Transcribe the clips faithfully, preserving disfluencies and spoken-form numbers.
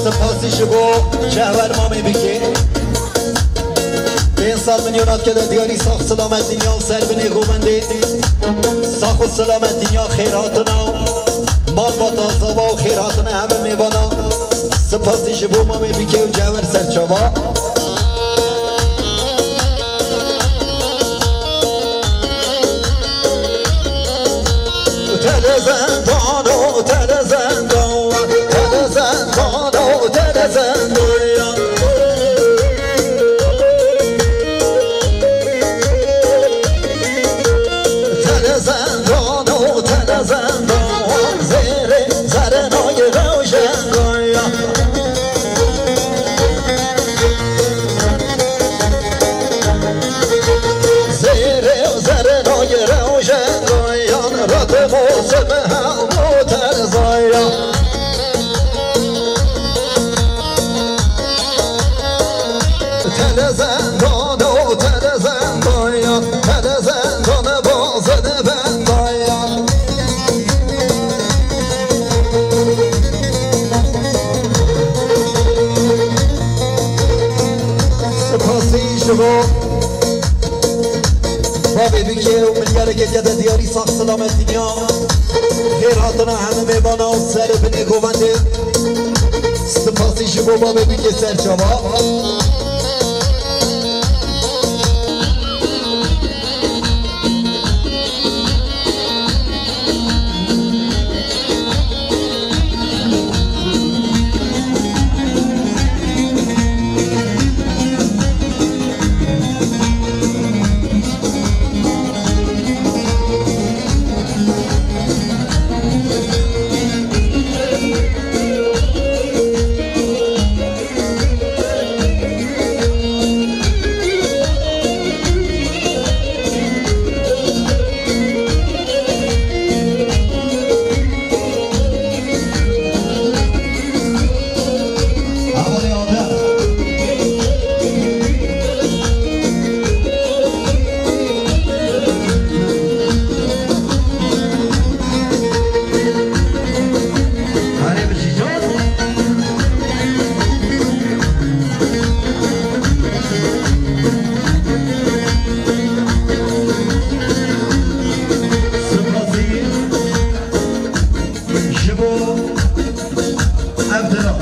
Spasî ji bo Cehwer Mamê Bikê. Pênc sed milyon hat kede diyarî, sax selamet dinya û ser binê govendê. Sax û selamet dinya, xêr hatina. Malbata zava û xêr hatine heme mêvana. Spasî ji bo Mamê Bikê û Cehwer Serçava. Tele zendano, tele zendano, tele zendano, tele zendano. Tele zendano, tele zendano, zêrê zerenoyê rewşengoya. Zêrê zerenoyê rewşengoyan, rate moseme hemo terzaya. Tele zendano, tele zendaya, tele zendane bazene bendaya. Spasî ji bo Babê Bikê û milyareke kede diyarî, sax selamet dinya. Xêr hatina heme mêvana û ser binê govendê. Spasî ji bo Babê Bikê Serçava. Spasî ji bo ev dira.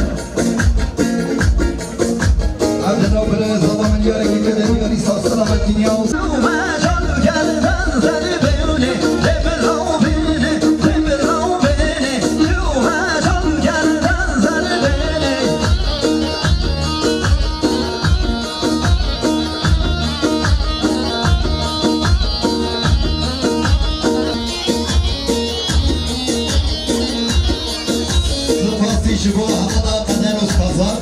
Ev dira birê zava milyareke kede diyarî, sax selamet dinya û Spasî ji bo hevala Qeder û Spazar.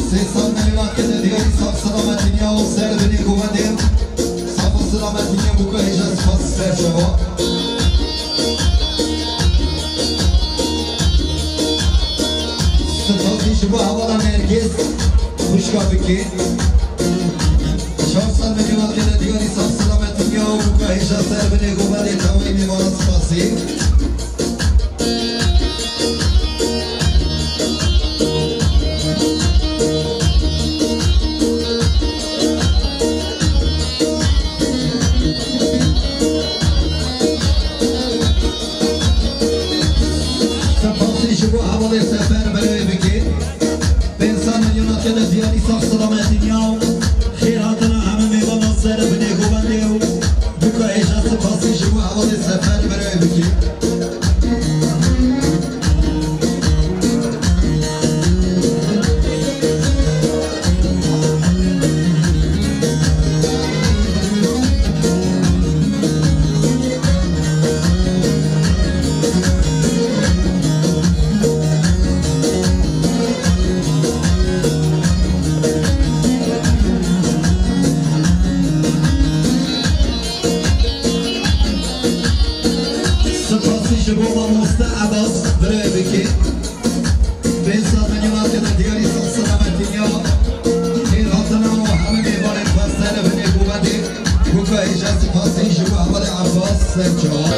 Sê sed milyonan kete diyarî, sax selamet dinya û ser binê govendê. Sax û selamet dinya, bûka hêja, spas Serçava. Spasî ji bo hevala Nergîs, xwişka Bikê. Çar sed milyonan kete diyarî, sax selamet dinya û bûka hêja, ser binê govendê, tawayî mêvana spasî. Spasî ji bo hevalê Sefer Birewê Bikê. Pênc sed milyonan kete diyarî, sax selamet dinya û xêr hatina heme mêvanan ser binê govendê û bûka hêja, spasî ji bo hevalê Sefer Birewê Bikê. Ji bo mamoste Ebas birê bike. Pênc sed milyonan têde diyarî sağ selametî ya. Xêr hatina û hemî mêvanên xwe ser binê qûwetê. Weke hêja spasî ji bo hevalê Ebas Serçawa.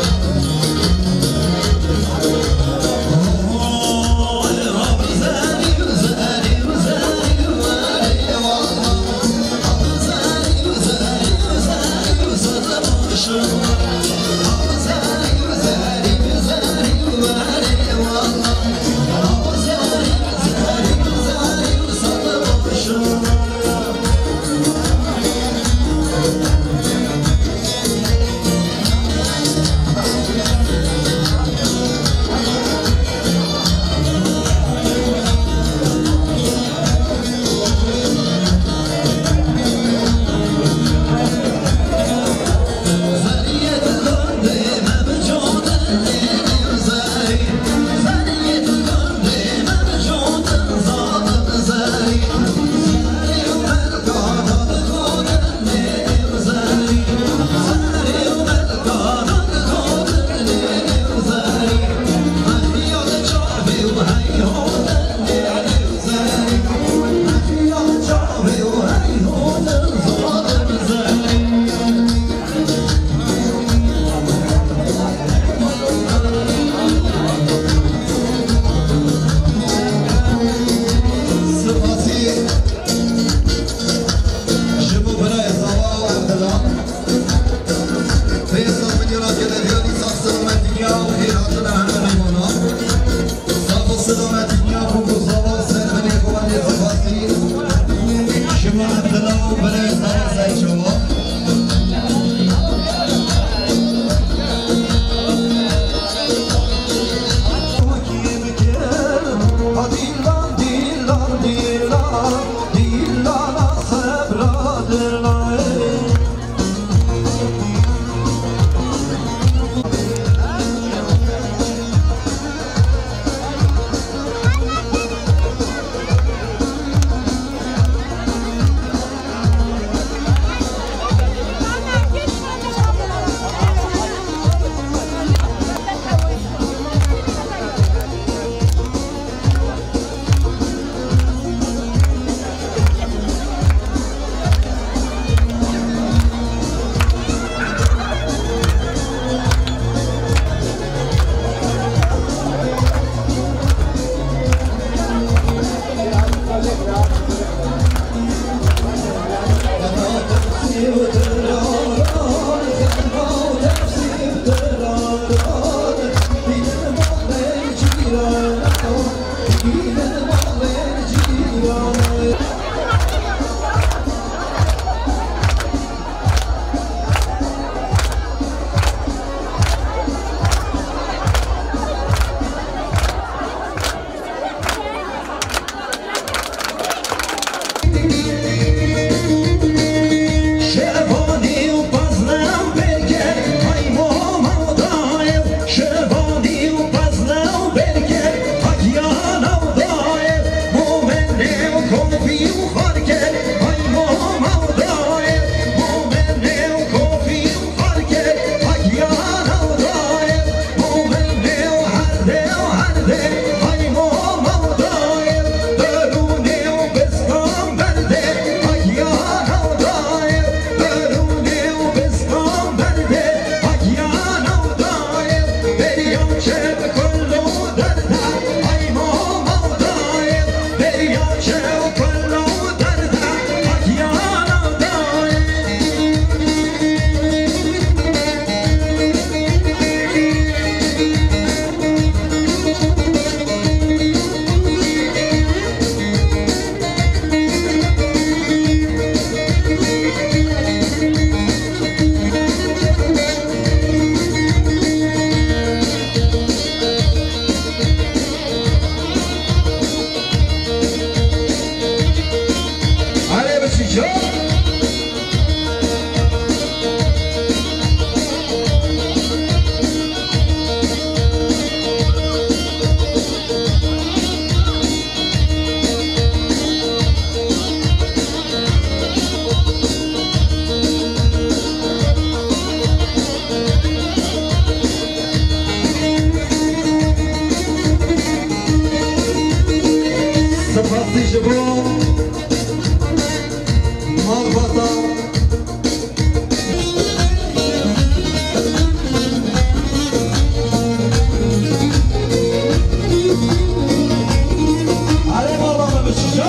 Spasî ji bo birayê Zava û Evdila. Pênc sed milyonan têde diyarî sağ selamet dinya û xêr hatina hemî mêvanan. Sağ û selamet dinya bû ku Zava ser binê xwe wendê spasî. Ji bo Evdila û birayê Zava Serçawa. Ji bo malbata. Erê baba min bişijo.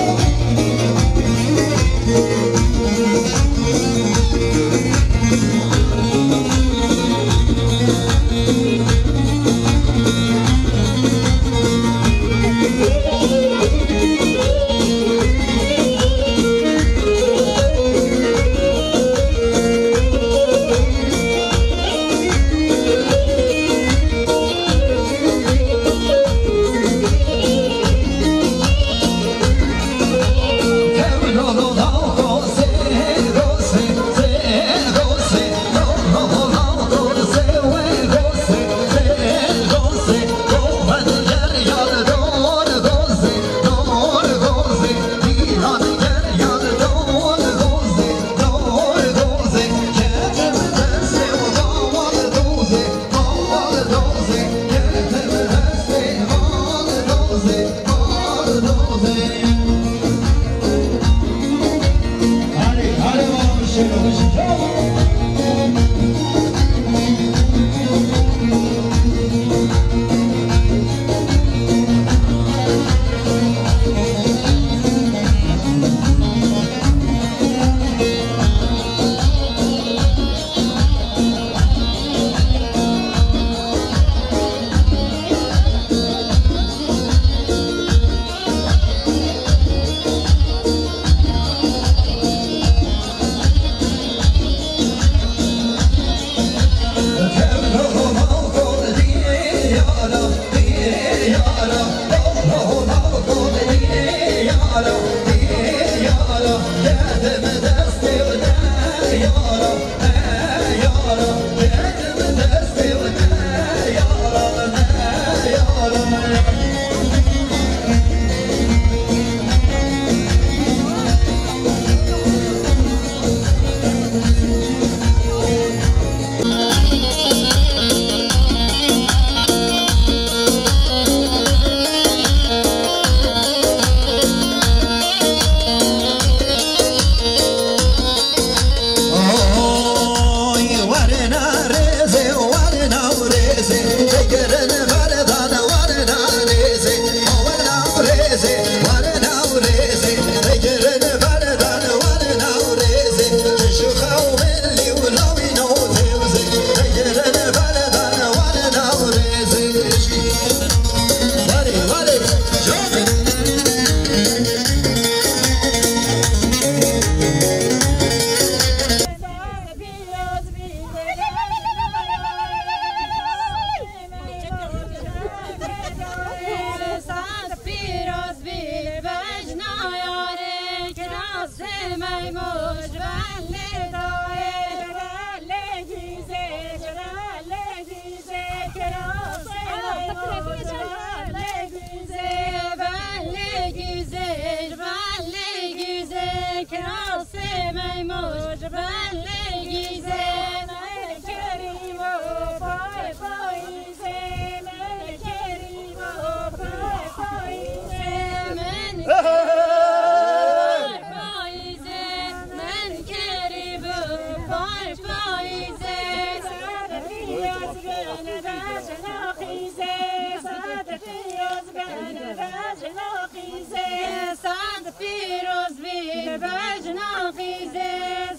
Sed pîroz bî li bejna xîzê,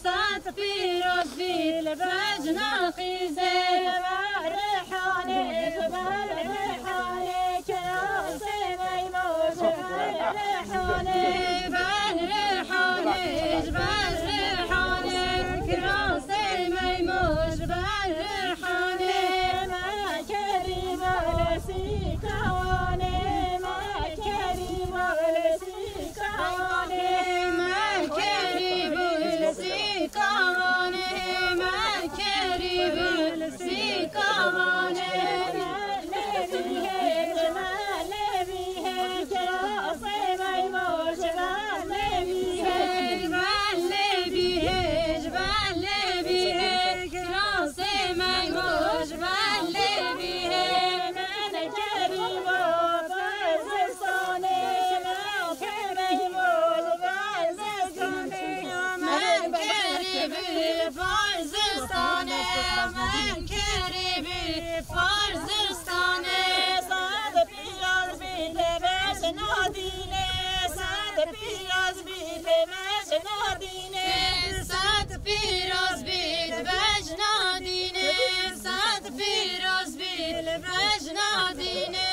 sed pîroz bî li bejna xîzê. Rihanê, Rihanê, kirasê meymoş, Rihanê, ben Rihanê, ben Rihanê, kirasê meymoş, ben Rihanê. Me kerî balesî kawanê, me kerî balesî kawanê, me kerî balesî kawanê, me kerî balesî Pîroz bî pê mejna dînê. Sed pîroz bî li bejna dînê. Sed pîroz bî li bejna dînê.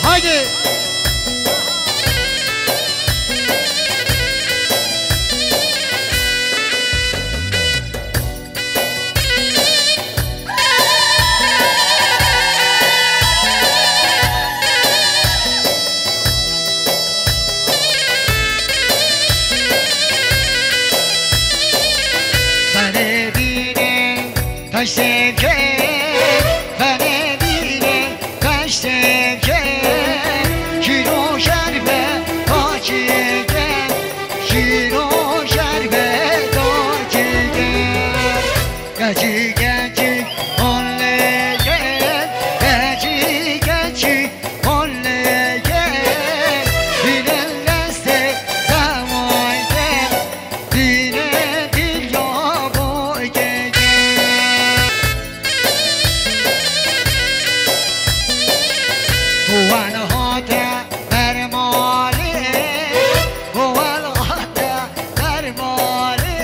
Haydi. Fenê dînê taştê ke, fenê dînê taştê ke, şîro şerbe taştê ke, şîro şerbe taştê ke. Keçî keçî olê ye, keçî keçî olê ye, dilin destê zeway ye, dînê dil ya boy ye. Wan hate bermalê, wan hate bermalê.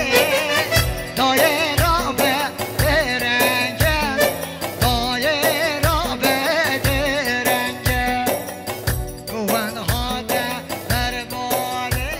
Dayê rabe derenge, dayê rabe derenge, wan hate bermalê.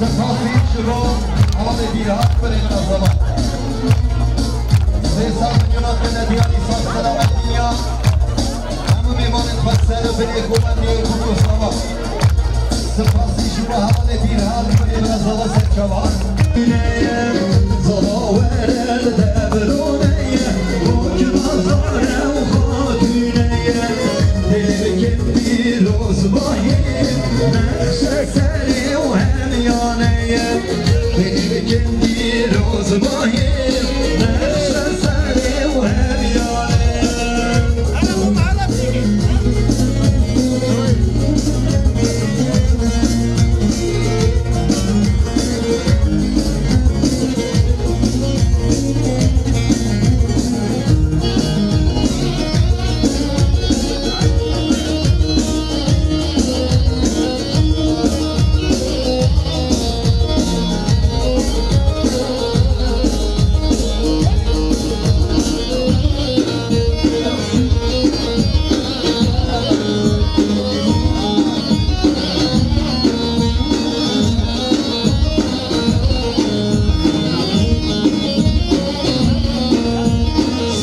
Spasî ji bo hevalê Bîrhat, birê min Azaman. Sê sal milyona te de diyarî sağ selamet dinya. Hemû mêvanên xwe ser û binê xwe wendê û kûk û sava. Spasî ji bo hevalê Bîrhat, birê min Azaman serçava.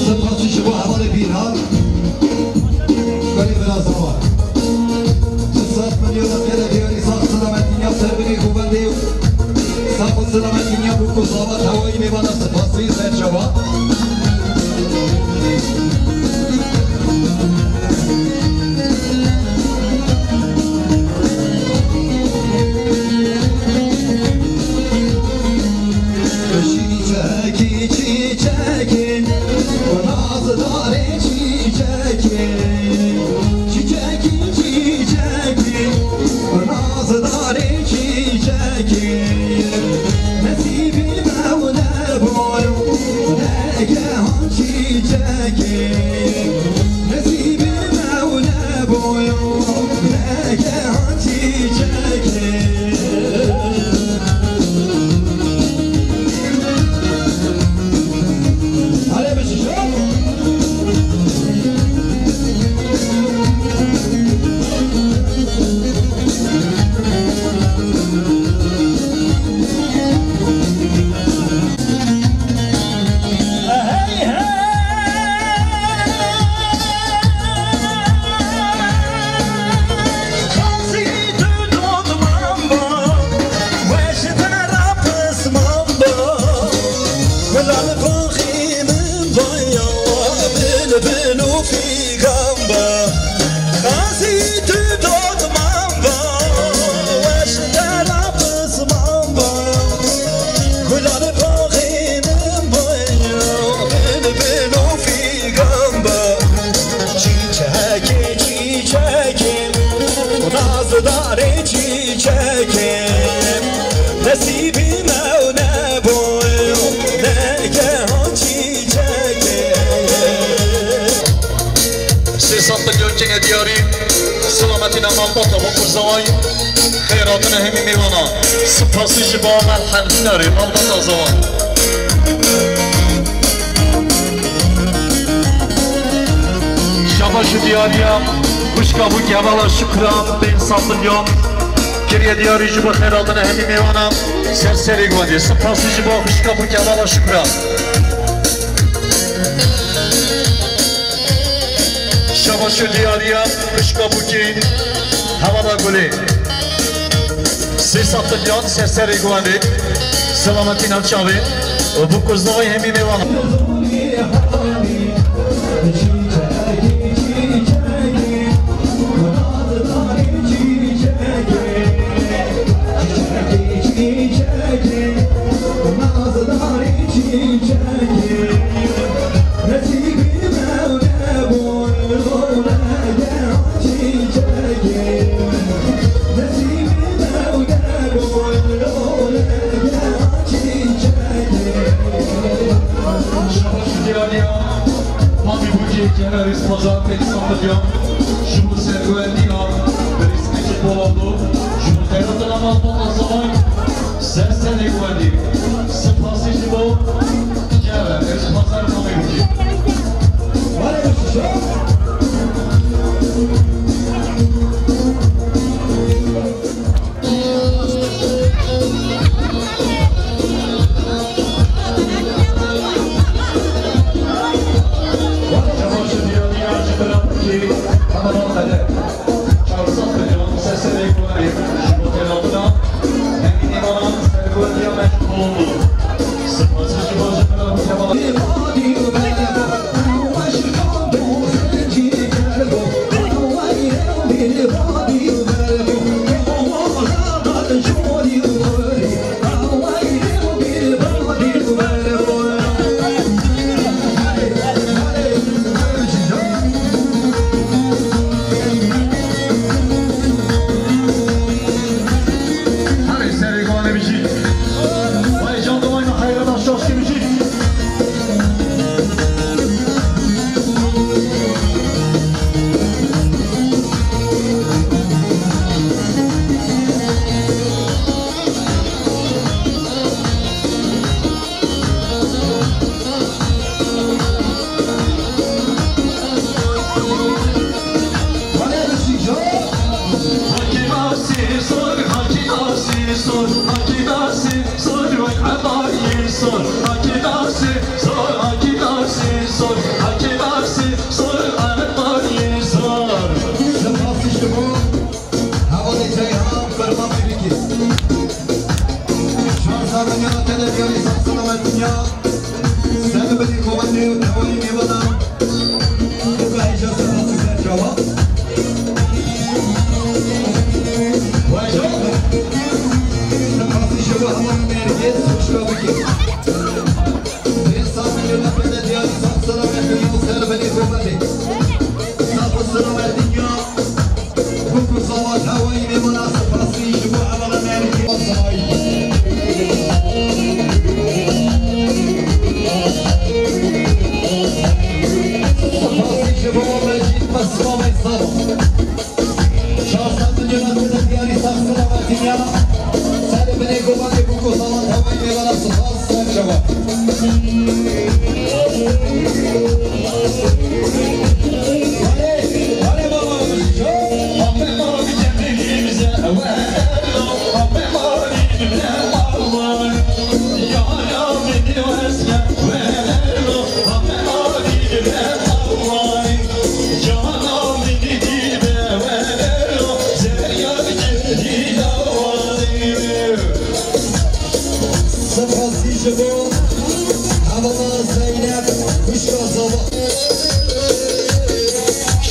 Spasî ji bo hevalê Bîrhat, kurê Birazawa. Sed milyona te de diyarî sağ selametî ya ser binê xwe wendê û sağ û selametî ya bûk û sava tewayî mêvana spasî serçava. Çîçekî çîçekî, nazdarê çîçekî, çîçekî çîçekî, nazdarê çîçekî, nesîbî me û neboyo, negehan çîçekî, nesîbî me û neboyo, negehan çîçekî. Fîgan be, qazî tu dotman be, weş dera pisman be, gulanê baxê min be, bilbilo fîgan be. Çîçekê, çîçekê, nazdarê çîçekê, nesîbî me nebû, negehan çîçekê. Sê sed milyon kene diyarî, selametîna malbata bo ku zeway, xeyratine hemî mêvana. Spasî ji bo Amal Hemdînarê, malbata zewa. Şabaş û diyariya xwişka bû Kevala Şukra, pênc sed milyon. Kiriye diyarî ji bo xeyratine hemî mêvana. Ser serê guhê. Spasî ji bo xwişka bû Kevala Şukra. Şabaş û diyariya xwişka bûkî Hevala Gulê. Sê sed milyon ser serê guhê. Selametîna çavê. Û bûk û zeway hemî mêvana. Şabaş û diyariya Mamî Bûkê, Kevala Rêzpazar, pênc sed milyon. Ji bo serguhendiya Birîz Mecîd Polatoglu, ji bo xeyratine malbata zewa, ser serê guhê. Spasî ji bo Kevala Rêzpazar, Mamî Bûkê.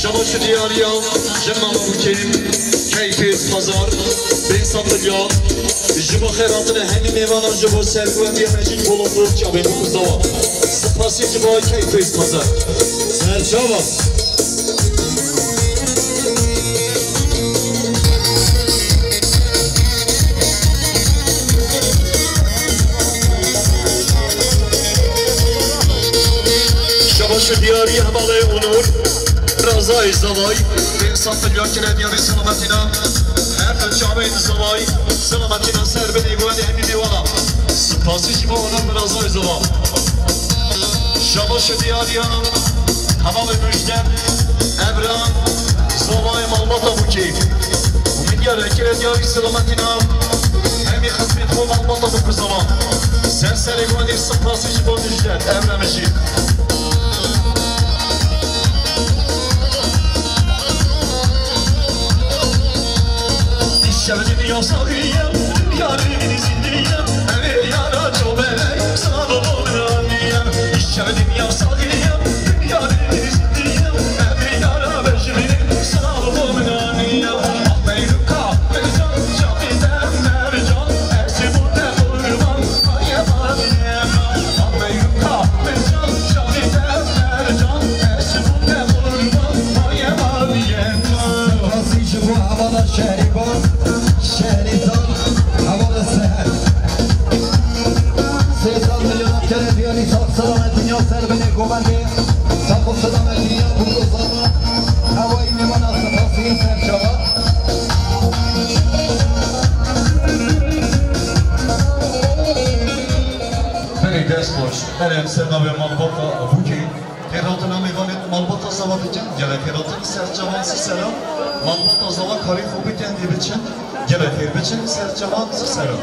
Şaba şidiyariya jin mama bûkê, keyfê pazar, bên sapilya, ji bo xêr hatine hemî mêvanan ji bo serguvendiya mecîd bolondor çavên xwe zawa. Spasî ji bo keyfê pazar. Serçava. Şaba şidiyariya hevalê Onur. Razayê zavay, bên sapilya kire diyarê selametîna. Her du çavên zavay, selametîna ser binê guhê hemî mêvana. Spasî ji bo Onur bi razayê zava. Şaba şidiyariya hevalê Mujder, Evran, zavayê malbata bûkê. Û min diyar kire diyarî selametîna. Hemî xizmêt xwe malbata bûk zava. Ser serê guhê spasî ji bo Mujder, Evran jî. Şev dinya saxiyem, yarî zindiyem, evê yara çobelek, sağ olun aniyem. Şev dinya saxiyem, yarî zindiyem, evê yara bejibî, sağ olun aniyem. Ahmeyruka, Mircan, Şafî, Mercan, Esî, Mute, Kurban, Aye, Aye. Spasî ji bo hevala Şehrîban, Şehrîzad, hevala Seher. Sê sed milyona kere diyarî sax selamet dinya ser binê govendê. Sax û selamet dinya bû zava. Hewayî mêvana spasî serçava. Berê dest xweş. Berê em ser navê malbata bûkê. Xêrhatina mêvanê malbata zava bikin. Gelek xêrhatin serçavan si seran. Malbata zava karê xwe bikin dê biçin. Gelek xêr biçin serçavan si seran.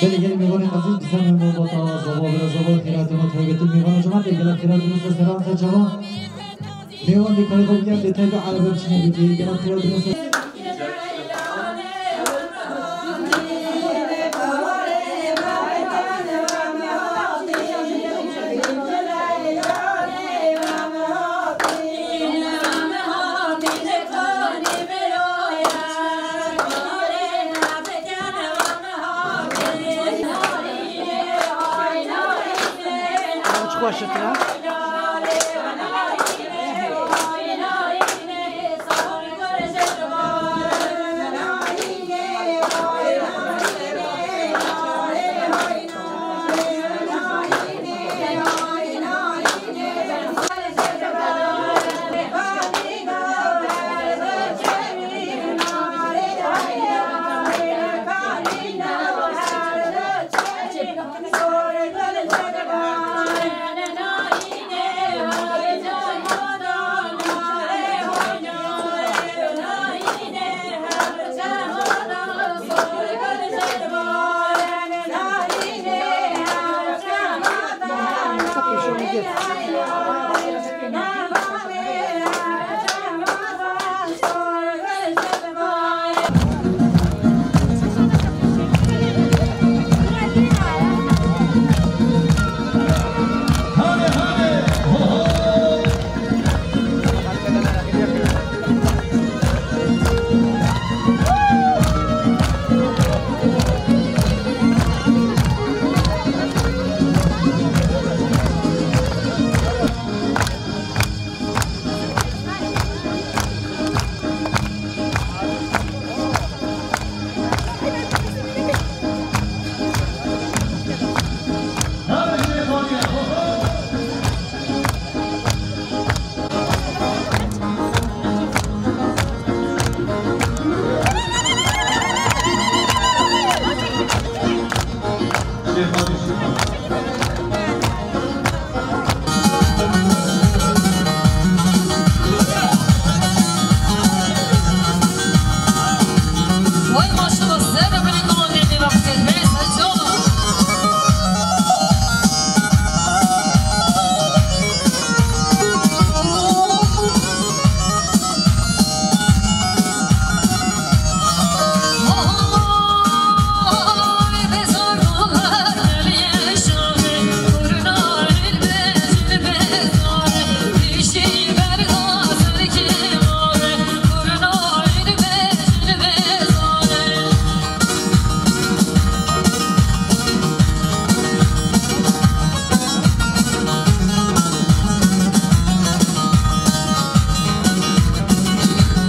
Gelê gelê mêvanê ezîz, bi ser me malbata zava bila zava xêratê me taybetî mêvana cemaetê gelek xêrat û nusra seran ser çava. Mêvan dê karê xwe bike, dê taybe erebe biçine bike, gelek xêrat û nusra. Çi xweş e tira.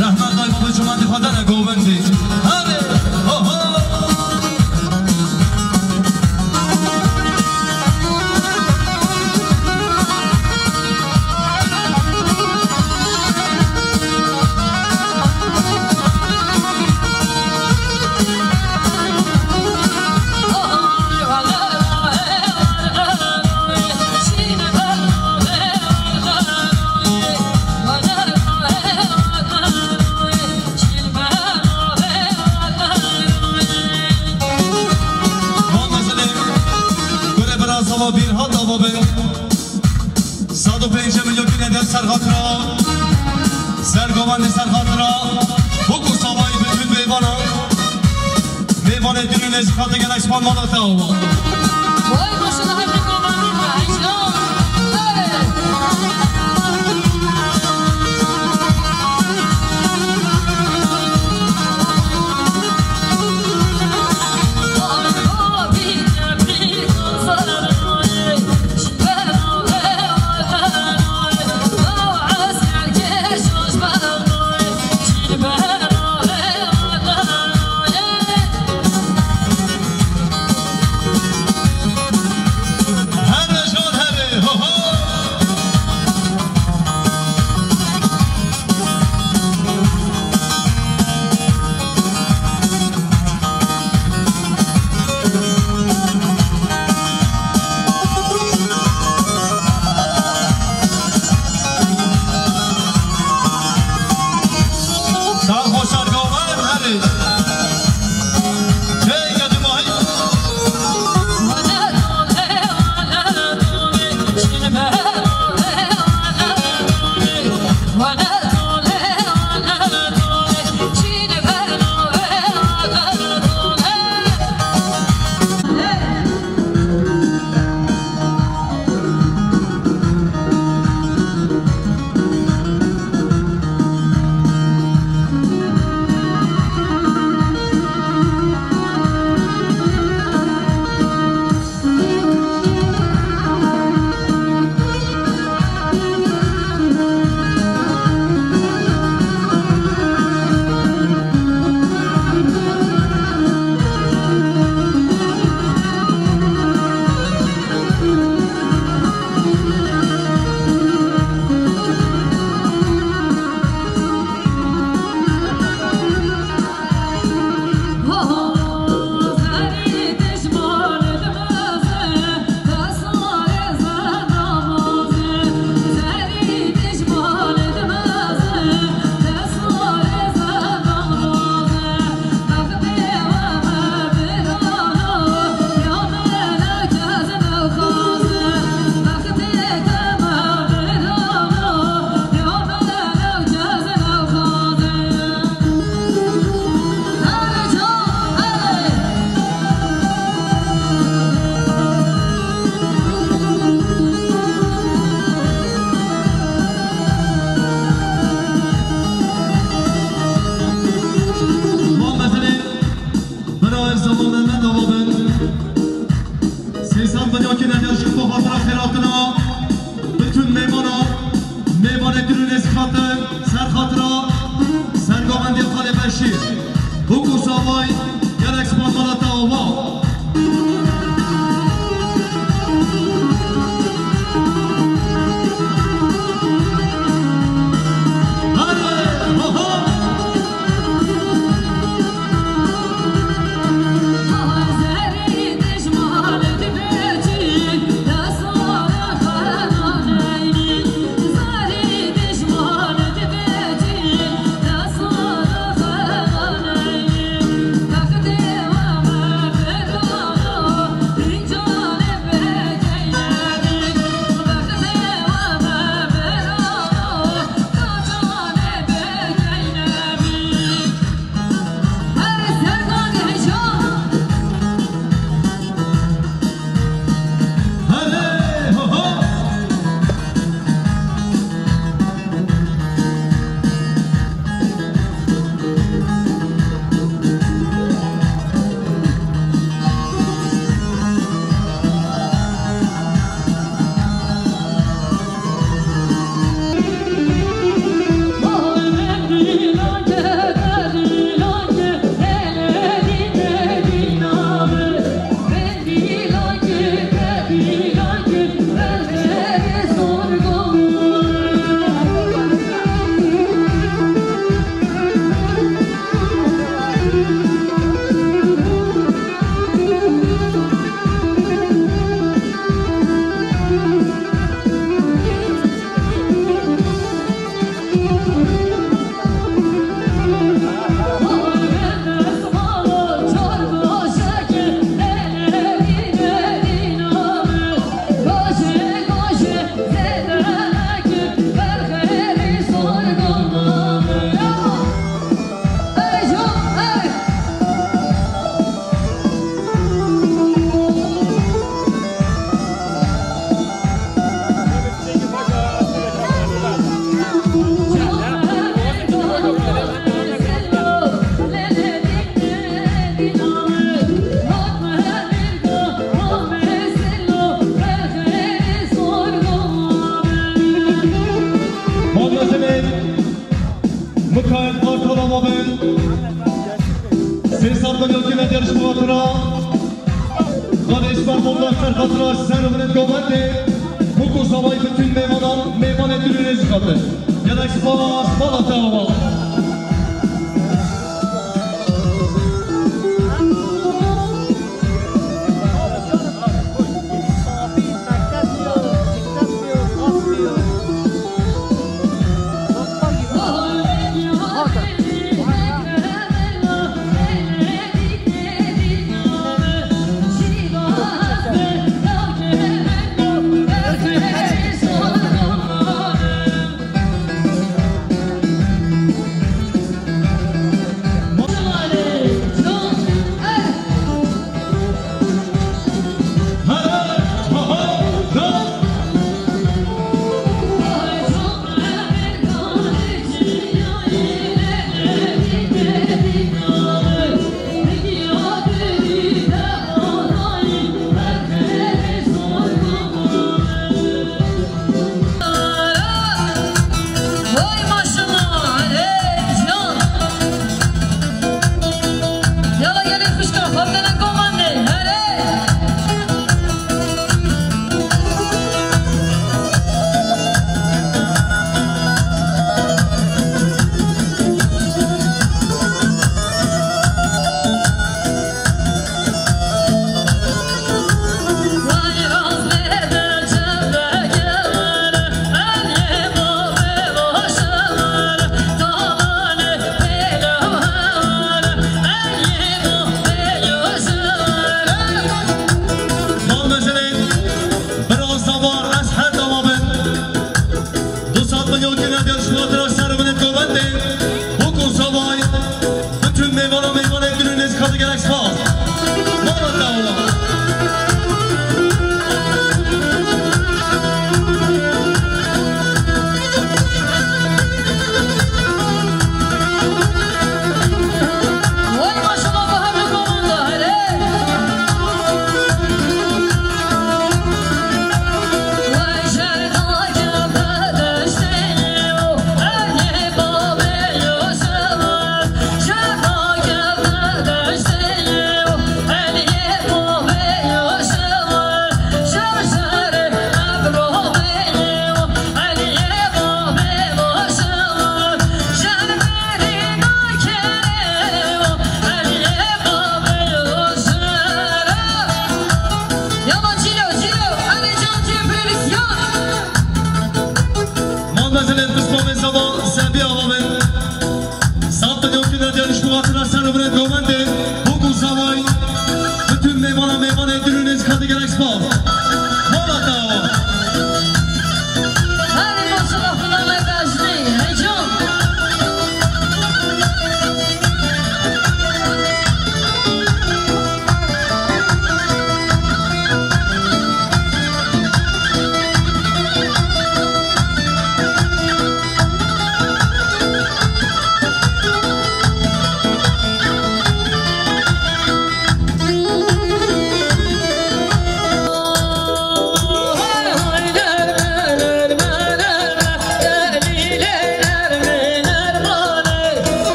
Rehmet dayma bi çimandî xwe dene govindî. Herê, oho! Van mezelê gurê bira zava bîr hat ava be. Sed û pêncî milyon kine der ser xatira. Ser govendê ser xatira. Wekî savayî bi min mêvana. Mêvanê dînî nêzîkatê gelek span mala te ava. Vay maşallah, her ne kadar var, maşallah. Van mezinê, bira Erzaman Mehmet ava bin. Sê sed milyonekî nehêr ji bo xatira xêratina. Bütün mêvana, mêvanê dil û nêzîkate, ser xatira sergovendiya Xalê Beşîr, Hugo Savay, gelek spas mala te ava. Hadi, ho, ho! Mixayil Kartal ava bin. Sê sed milyonekî nehêr ji bo xatira Xalê Îsmaîl Molla, ser xatira sergovendiya govendê, Hugo Savay, bütün mêvanan, mêvanê dil û nêzîkate. Gelek spas, mala te ava. Vay maşallah, hey can. Yala gelin kuşka, xwendene komandê, herê. Gelek spas. Mala te ola. Vay maşallah, bu hemî balon da hele.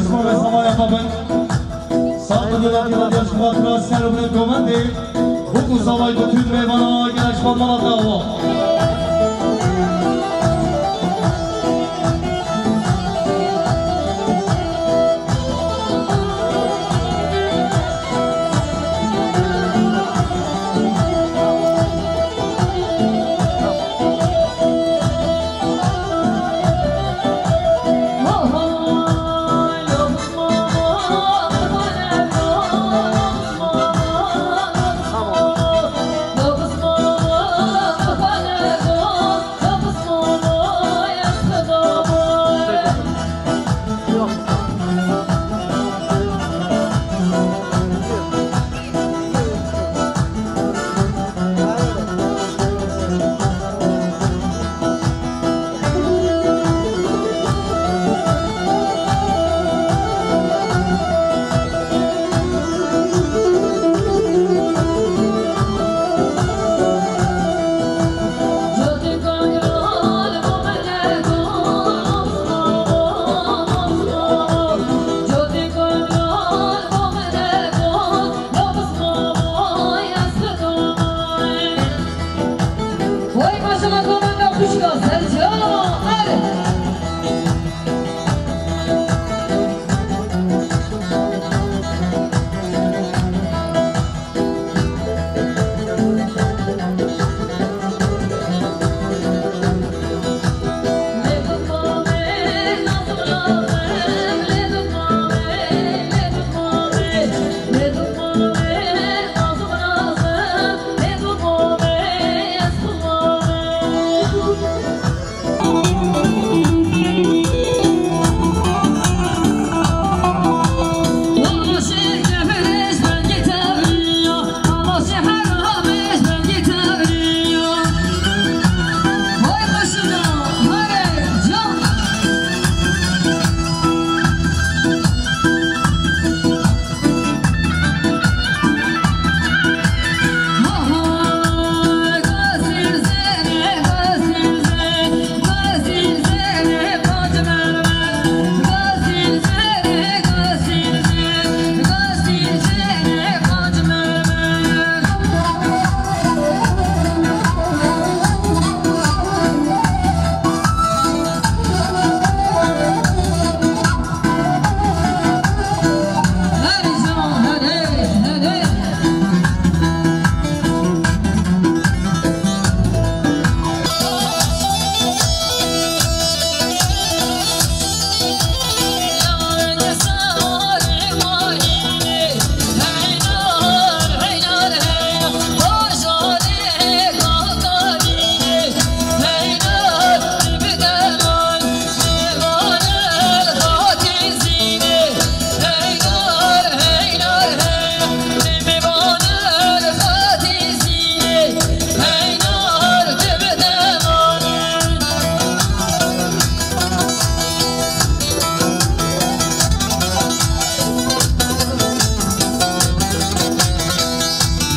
Sima ve samaya xwe bin. Sağ olun, radyo, radyo, şubat, kral, ser, obne, komende. Hukum, samay, bütün, meyvana, gel, şubat, manat, dava.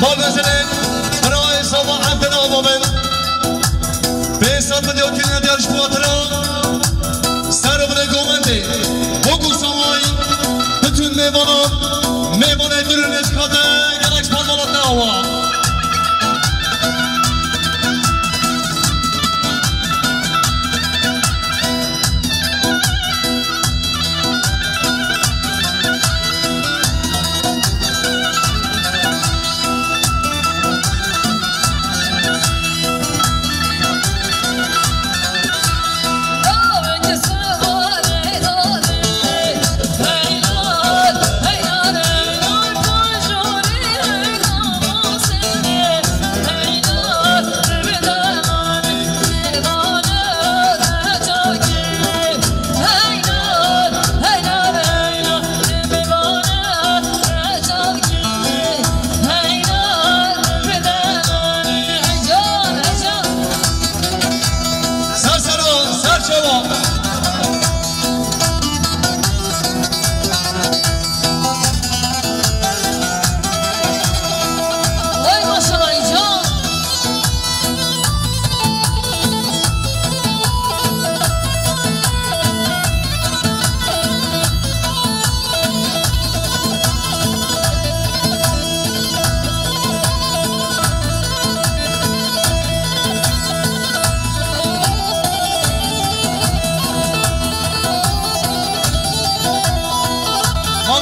Magazinin birayê Sava Evdin Ava bin. Pê sed milyon kîne diyar ji xatira. Ser û binê komendê. Wekû Savayî. Bütün mêvanan. Mêvanê durûnê ji xate. Gerek ji parmalat dawa.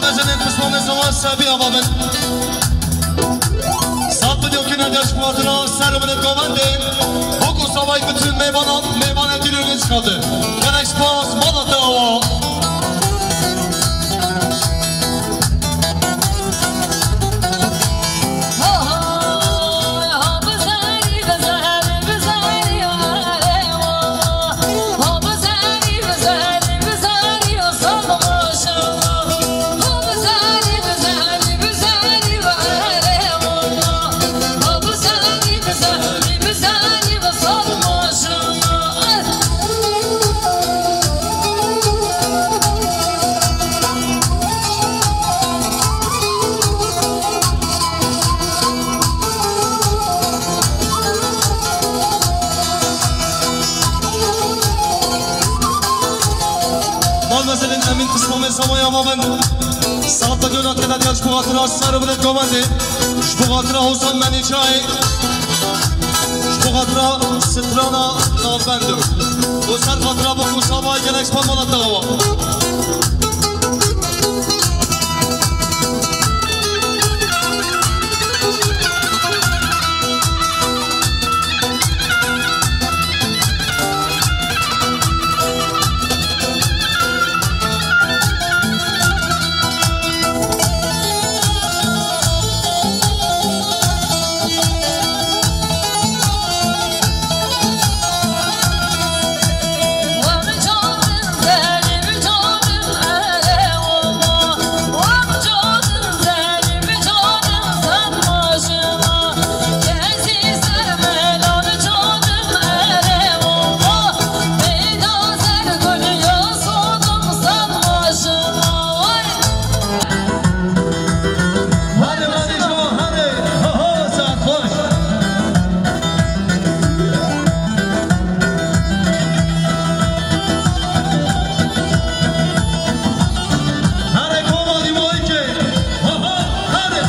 Mezenên pismamê sava sebî ava bin. Sat bidyo kine geş kuatira ser û binê govendê. Bok û savayî bütün mêvanan, mêvanê dîlê nêçikate. Gelek spas, mala te awa. Mal meselên Emîn Pismamê Samaya ma bin. Saet milyonan keda diyar ji bo xatira ser û binê govendê. Ji bo xatira Hosan Menîçayê. Ji bo xatira strana navbend. Û ser xatira Bok û Savayê gelek spas, mala te awa. Hadi, hadi, hadi. Ho, ho, saet xweş. Hadi, koma, dîmayî ke. Ho, ho, hadi.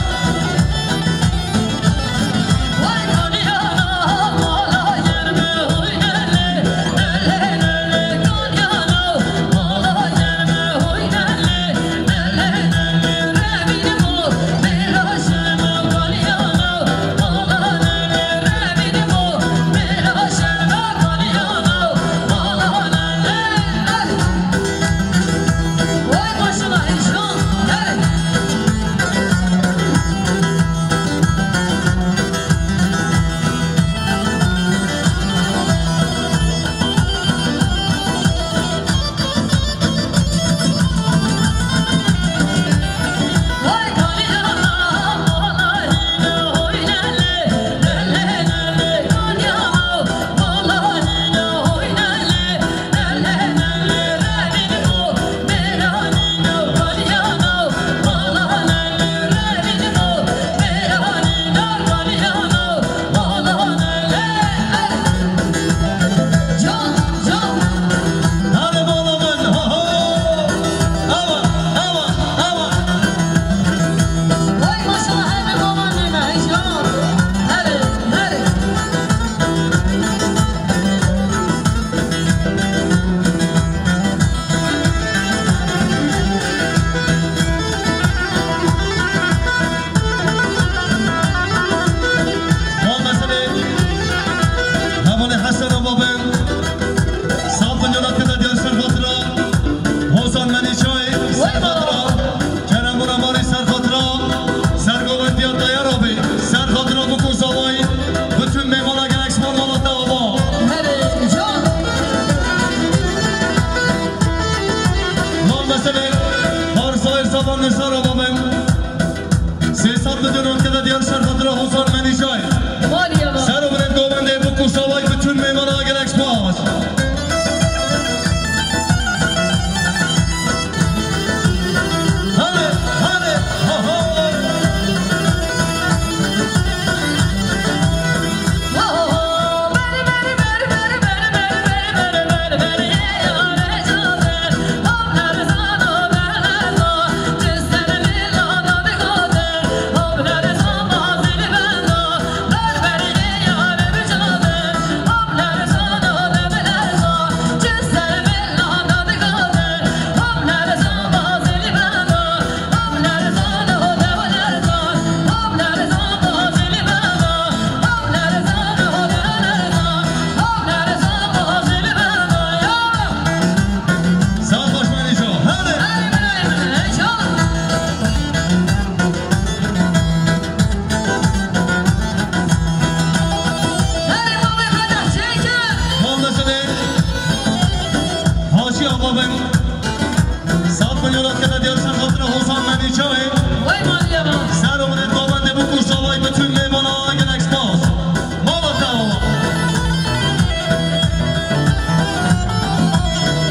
Hevalê Hesen Ava bin. Saf milyona kete diyar ser xatira Hozan Menîçayê, ser xatira Kerem Û Remarî, ser xatira Sergovendiya Teyar Abî, ser xatira Bûk û Zavayî, bütün mêvana gelek spas, mala te ava. Herê can. Mal meselê Harsayê Saban Nisar Ava bin. Sê sed milyon û kete diyar ser xatira Hozan Menîçayê. Ser û binê govendê Bûk û Zavayî, bütün mêvana gelek spas. Hadi, hadi, ha, ha. Xatira Hozan Menîçewê. Vay Maria vay. Ser û minêt govendê bû ku savay bütün mêvana gelek spas. Mala te ava.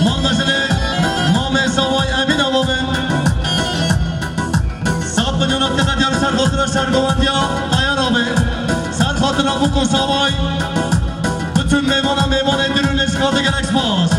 Mal meselê mamê savay Emîn ava bin. Sat milyona kete diyar ser xatira sergovendiya Tayar abi. Ser xatira bû ku savay. Bütün mêvana mêvanê Dîrû Nêzîka de gelek spas.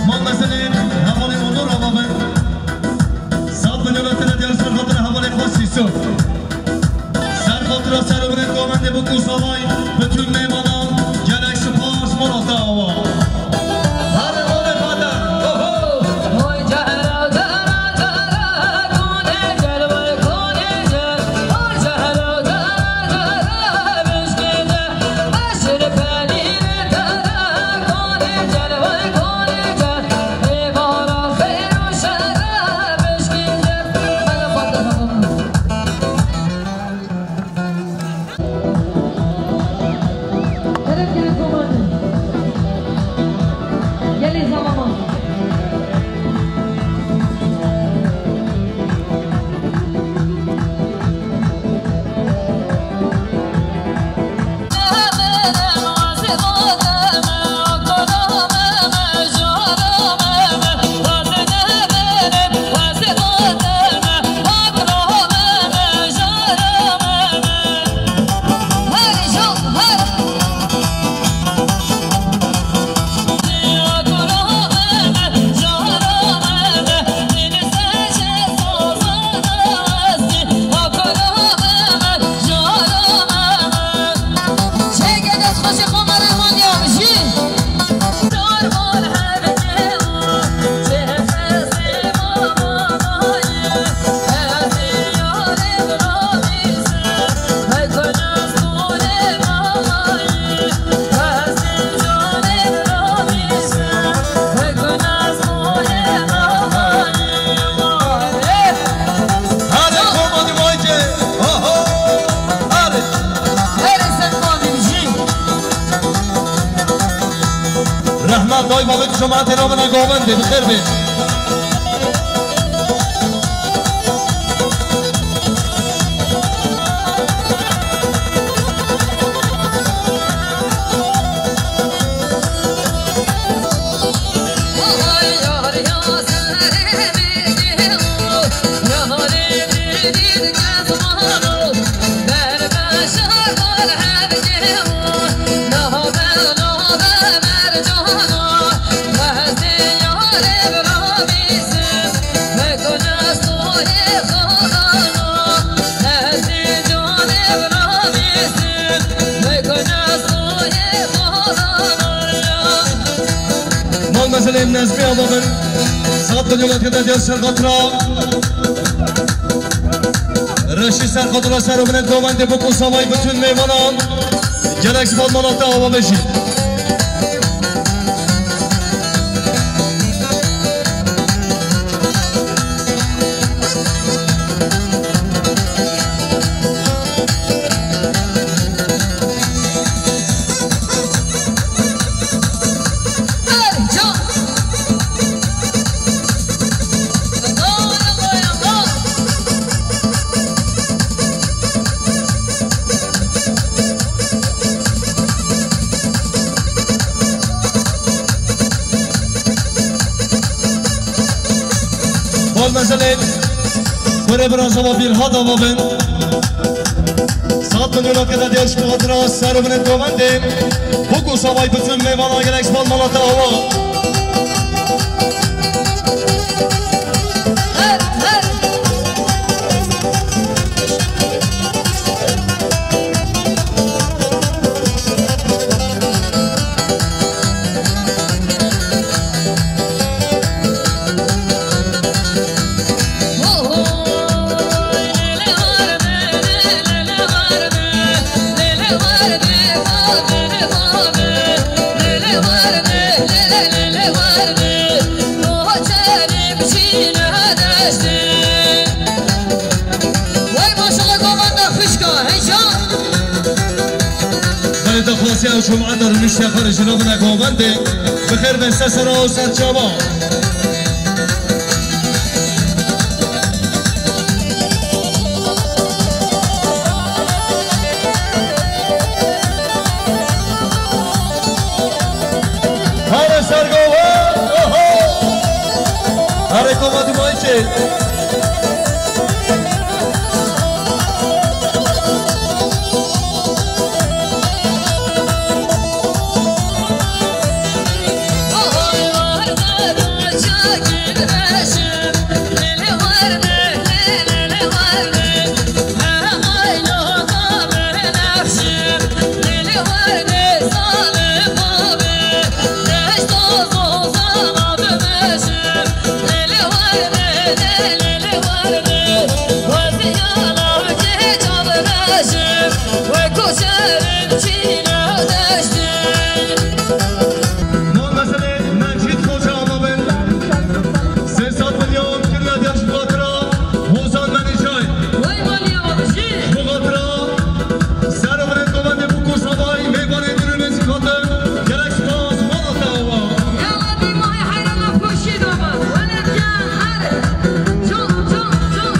Mal meselê hevalê Onur ava bin. Sat milyona tine diyar ser xatira hevalê xwe Sîsû. Ser xatira ser û binê govendê bû ku savay bütün mêvanan gelek spas mala te ava. Hadi oğlum hadi. Oho. Hadi komadi vayce. Oho. Hadi. Rehmet dayma bi cemaatê nabine govendê bi xêr bê. Mal meselê Nezmî ava bin. Sat milyona kete diyar ser xatira. Reşî ser xatira ser û binê govendê bû ku savay bütün mêvanan. Gelek spas mala te ava bêjî. Bol mezelê. Kurê bira zava bir hada vavin. Sat milyona kete diyar ji xatira ser û binê govendê. Bû ku savay bütün mêvana gelek spas mala te ava. Vay maşallah, govenda xwişka, heyecan. Belê daxwazê ew cumeta rûniştiya xwe re ji navina govendê bi xêr ve ser sera û ser çava. Hare ser govend, oho! Hare koma Dumayçê. Mameselê Mecîd Xoca ama bin. Sê sed milyon kirine der ji xatira Hozan Menîşay. Vay maliya babişî. Ji bo xatira ser û binên govendê Bûk û Savayî mêvanê din û nêzîk hatin. Gelek spas, mala te ava. Ya Rabî, mahê heyrana xweşiyê de be. Weled can, here. Can, can, can.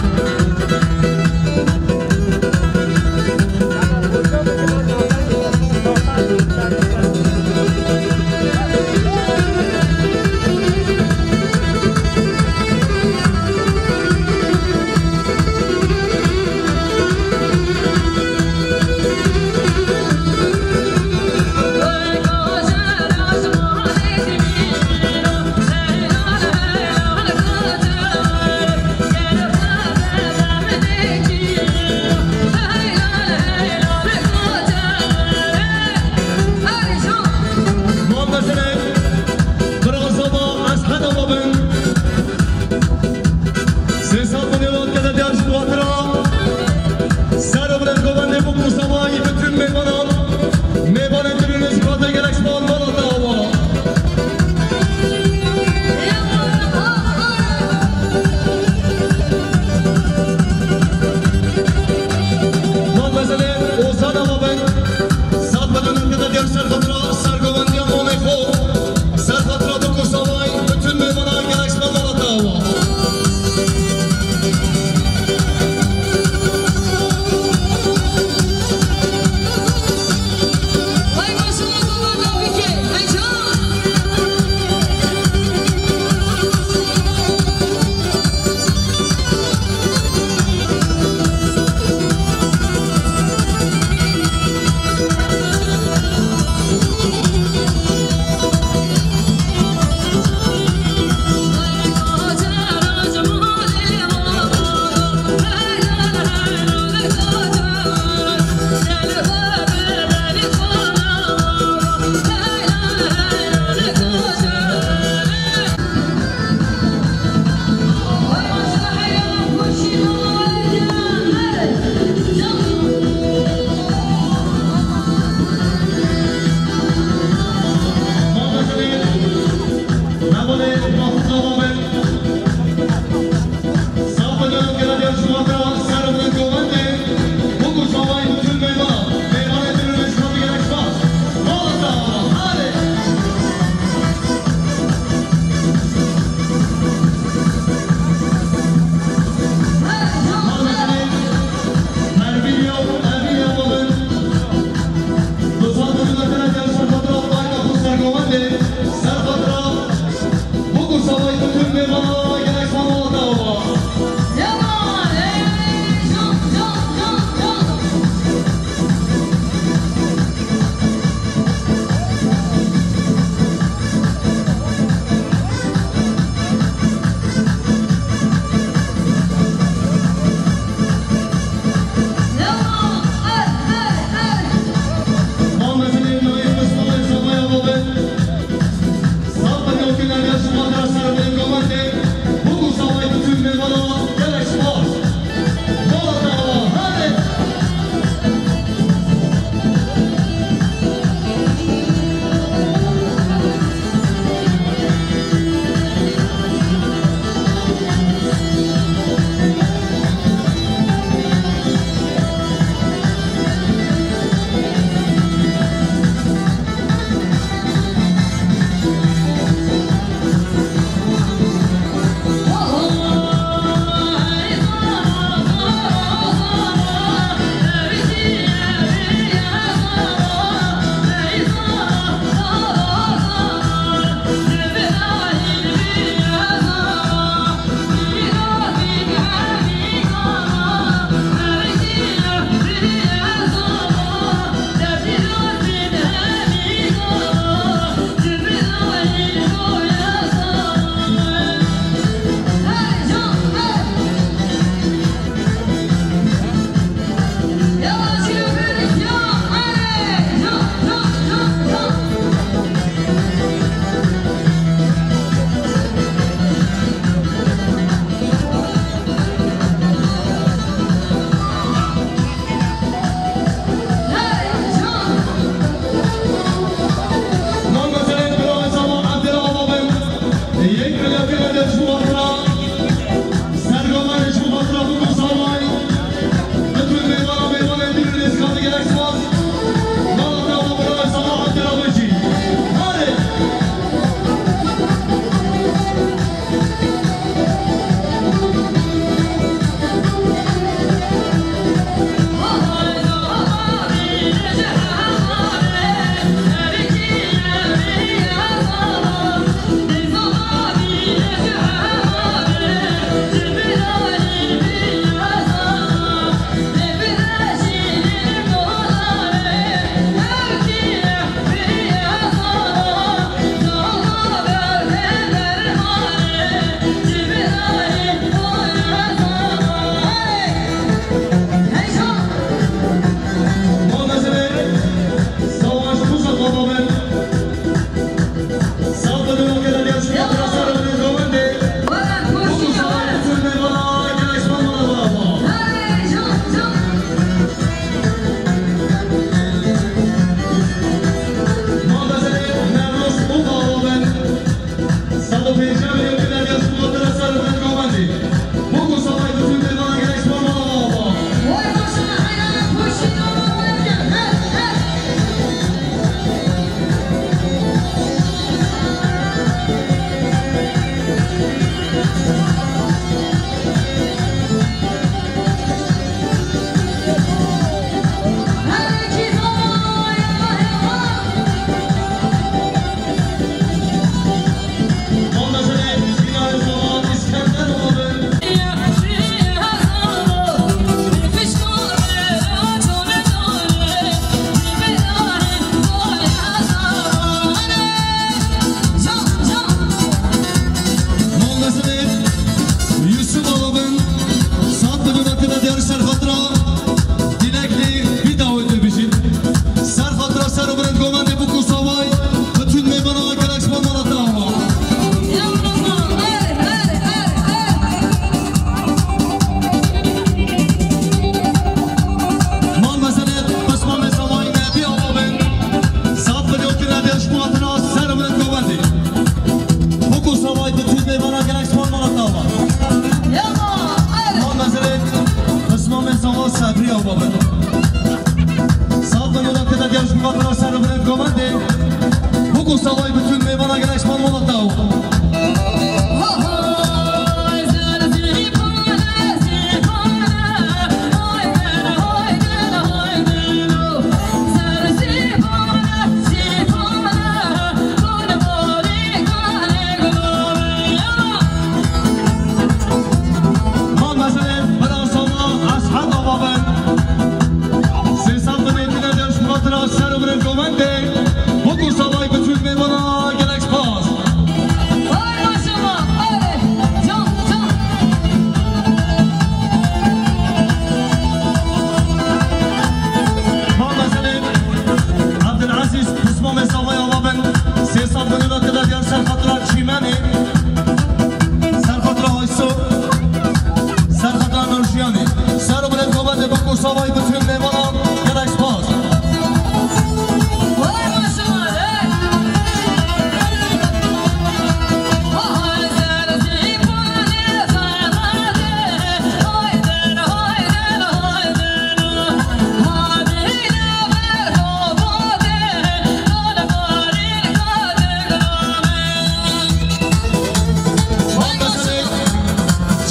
Savay bütün meyvana gerek spas.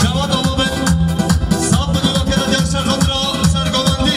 Cevap alalım. Saf bir yol kere diğer şarkılara sergilendi.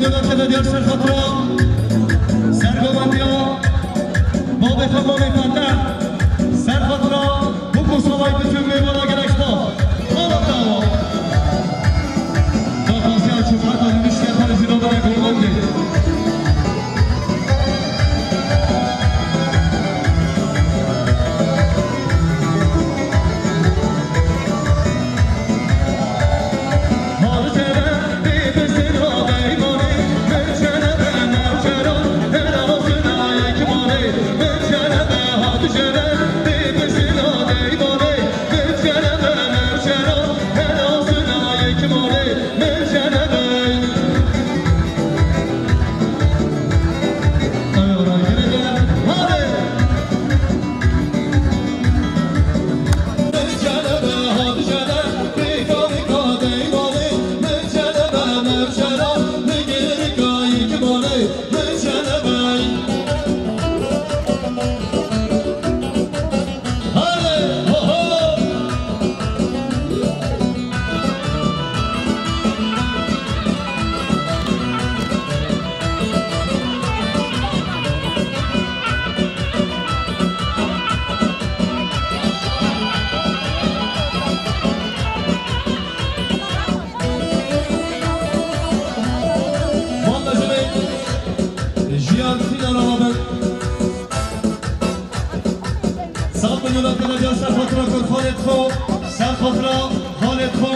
Dewletê de diyar ser xatira sergovendiya babê xwe, mamê Feteh, ser xatira bûk û savayî bütün mêvana gelek spas. Mala te awa. Daxwaziya çûbûna niştiye xwe jî dodine govendê. Valla ji me jiyan tîna rava bin. Sağ bin yola kena can ser xatira kurxanê xo, ser xatira xalê xo.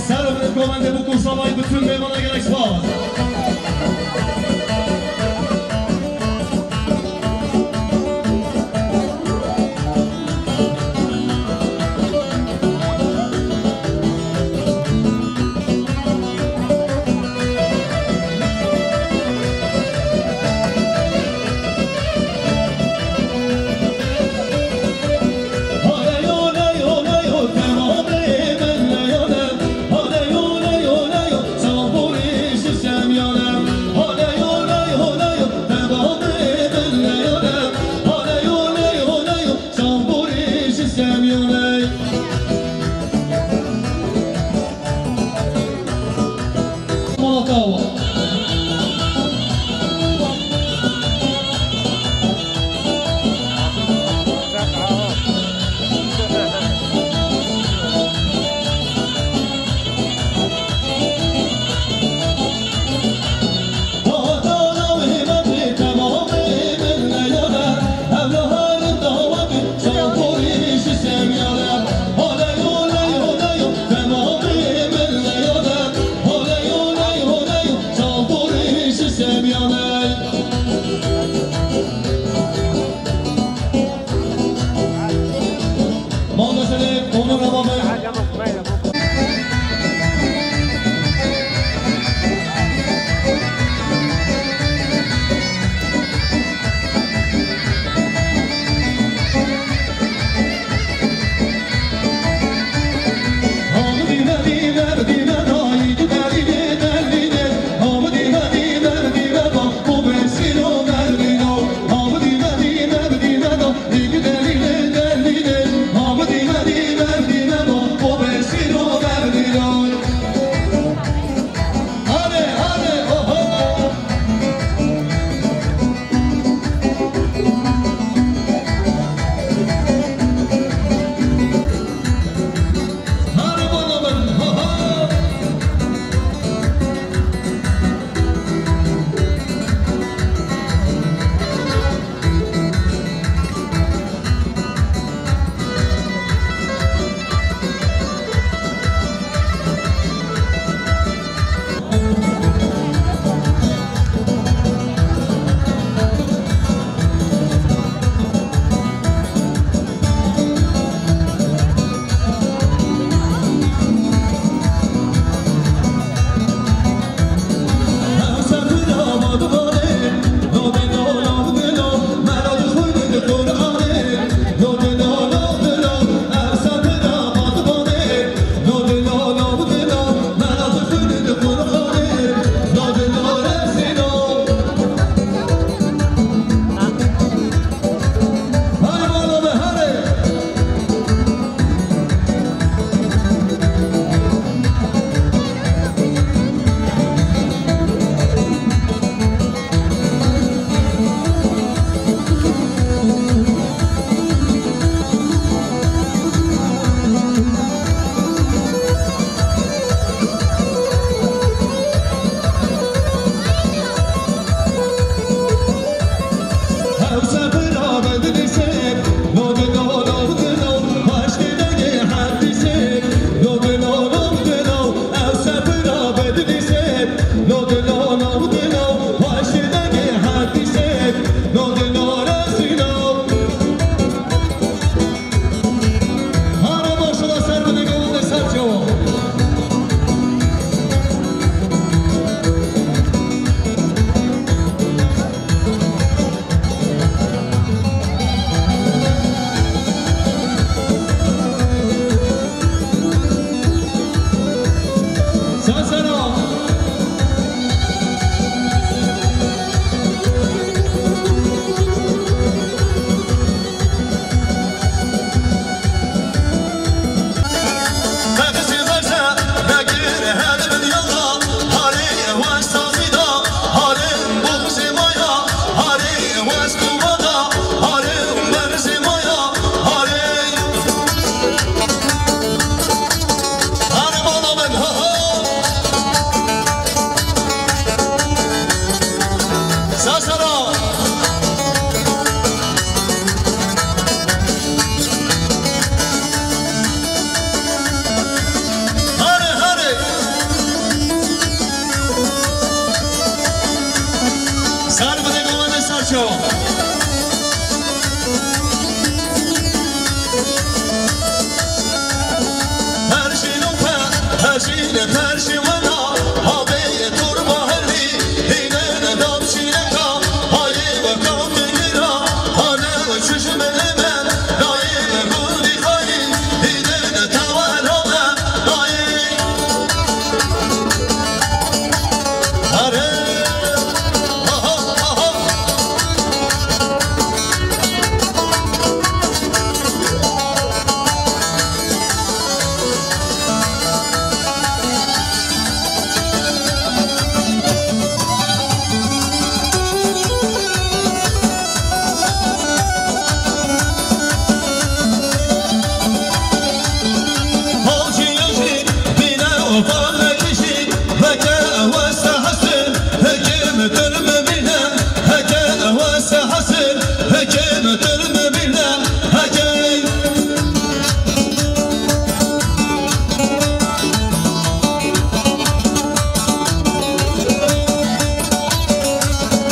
Ser û bin govendê bûk û savayî bütün mêvana gelek spas.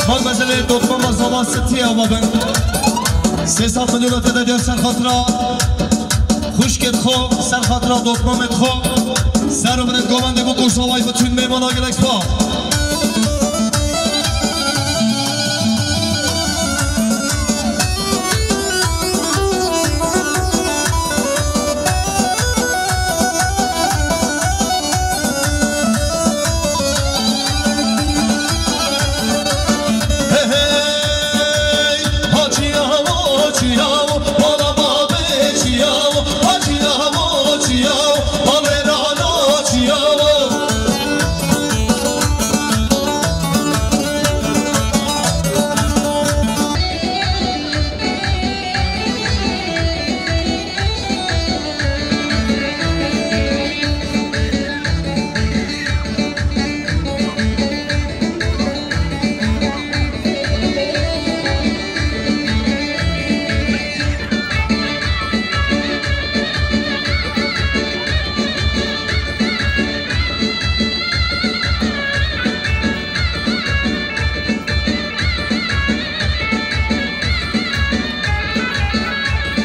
Mademoiselle Dotmama Zava Sitiye ava bin. Sê sed milyon te de der ser xatira xwişkêt xwe, ser xatira dotmamêt xwe. Ser û binêt govendê bû ku şaway xwe çûn mêmana gelek spa.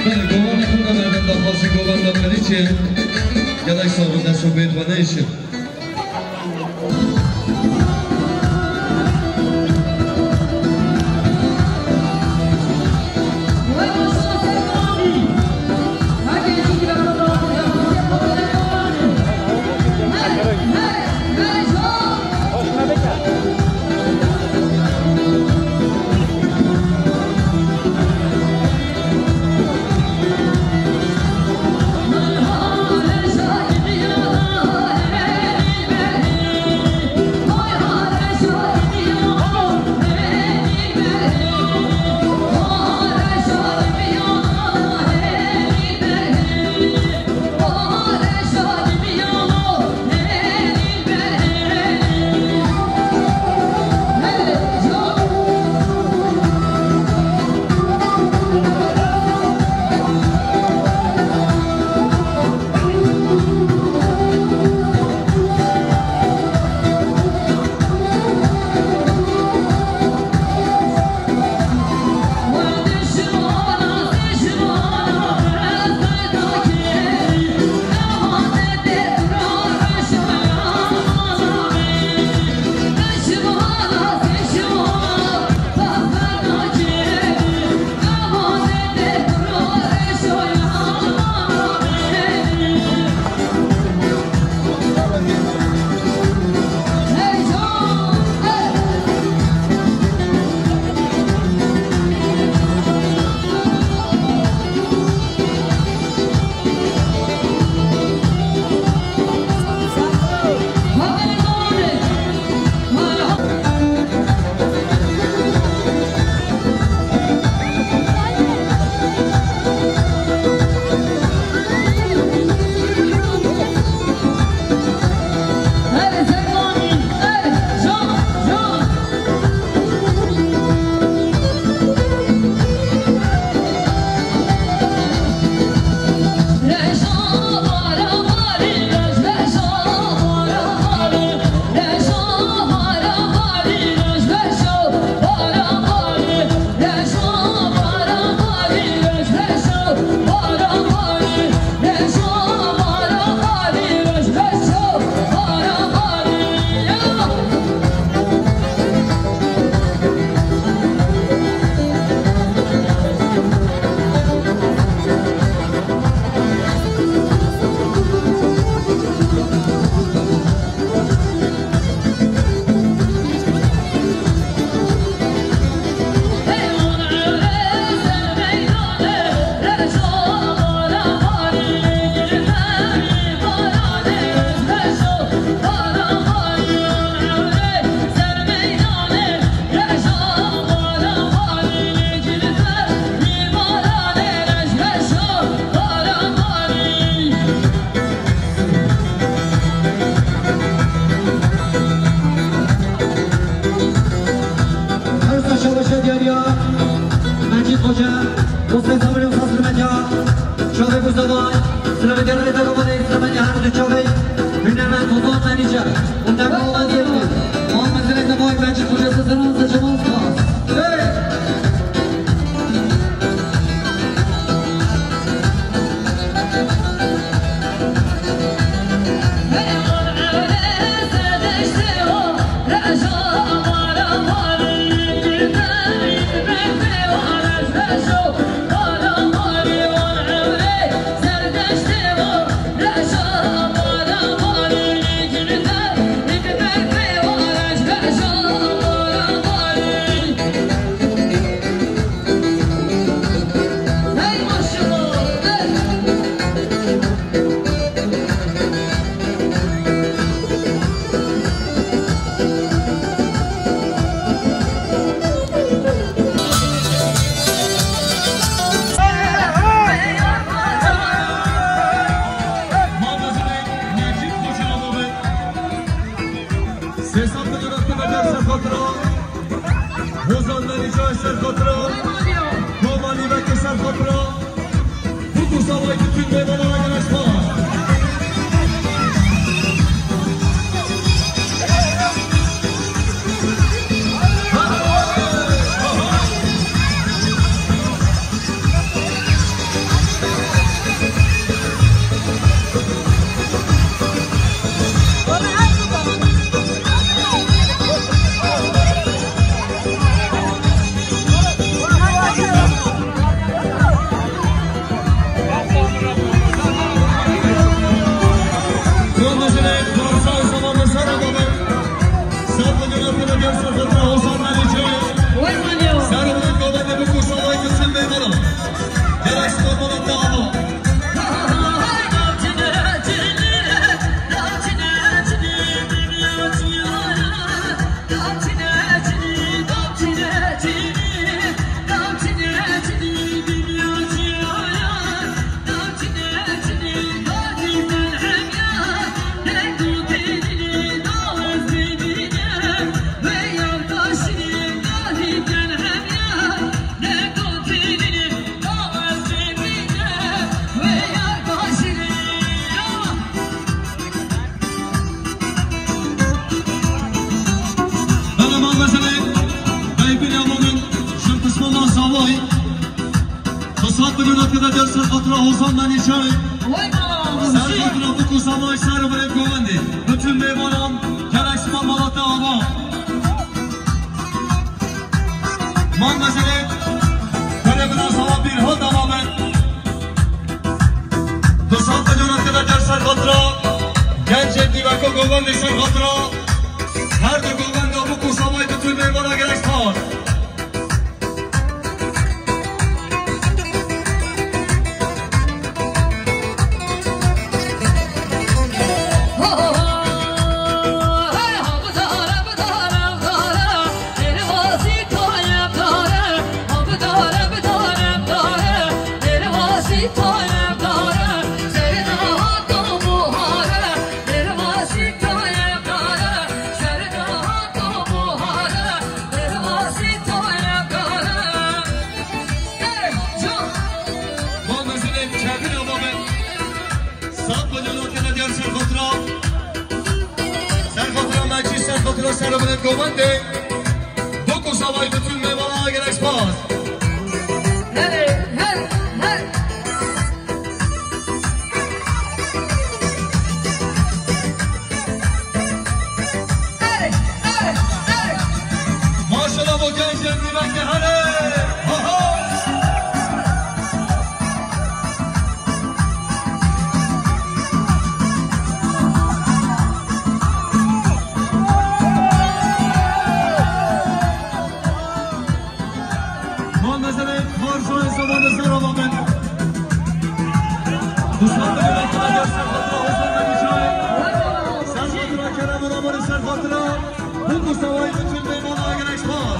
Belê, govenda xwe de berdin daxwazî govenda Qerîçê. Gelek sax bin, dest û pêt xwe neyşin. Dostê Sabirê û Xasir Meca, çavê Buzavay, silavê gelê te Romanê, silavê her du çavê, hünermend Ozan Menîce, û te Roman diye. Muhammed Zilê te vay, Menci Kocası, Zırhın Sıçamaz Kaz. Hey! Sê sed milyon hakkında ser xatira. Hozan Merica ser xatira. Roman Îbekê ser xatira. Bu kursavayı bütün meyvana gelişme. Bele mal meselê, bey Binyamin'in şim pismama savay. Fırsat milyon hakkında ders ser xatira Hozan Menîçay. Vay bala, ser xatira bu kursavay ser ve govendî. Bütün meyvanan gerek sima malata ava. Man meselê, bele bina sava bir hal dava ben. Du sed milyon hakkında ders ser xatira. Gencê Dîveko govendî ser xatira. Her du govenda bu kursavay bütün meyvana gerek spas. Bal meselê çetin ama ben. Sat bacana kene diğer ser fatura. Ser fatura maçı, ser fatura, ser öbür govende. Dokuz havayı bütün meyvana gerek spas. Hey, hey, hey. Maşallah, bu genç centilmen ki hadi. Ha, ha. Mal meselê xarjoyê zamanı ser alamet. Mustafa Bey, Hasan Bey, Hasan Bey, Hasan Bey, Hasan Bey, Kerem Ulaman'ı ser fatura. Bu Mustafa'yı bütün meyvana gerek var.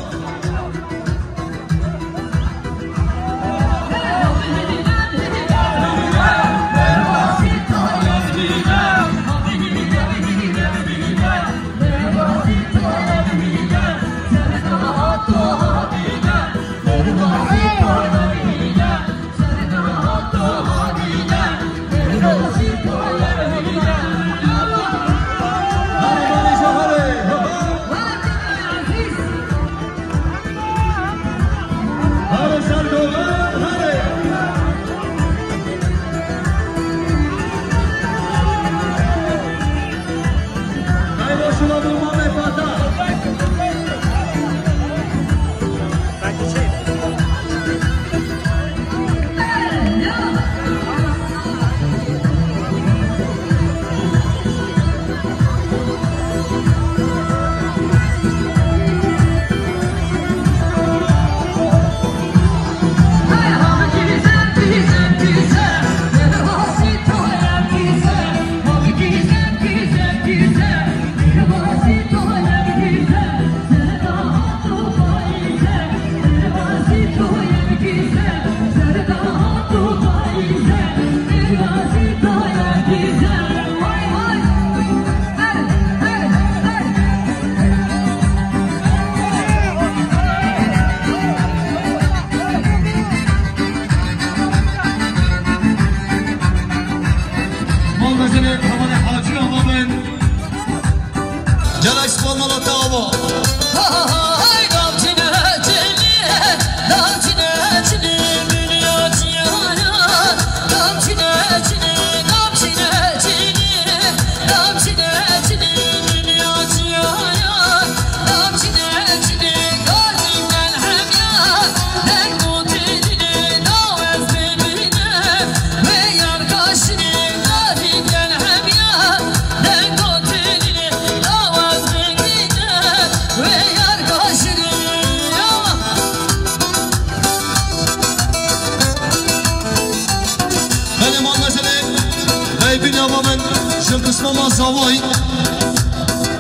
Ji qisma ma zavayî.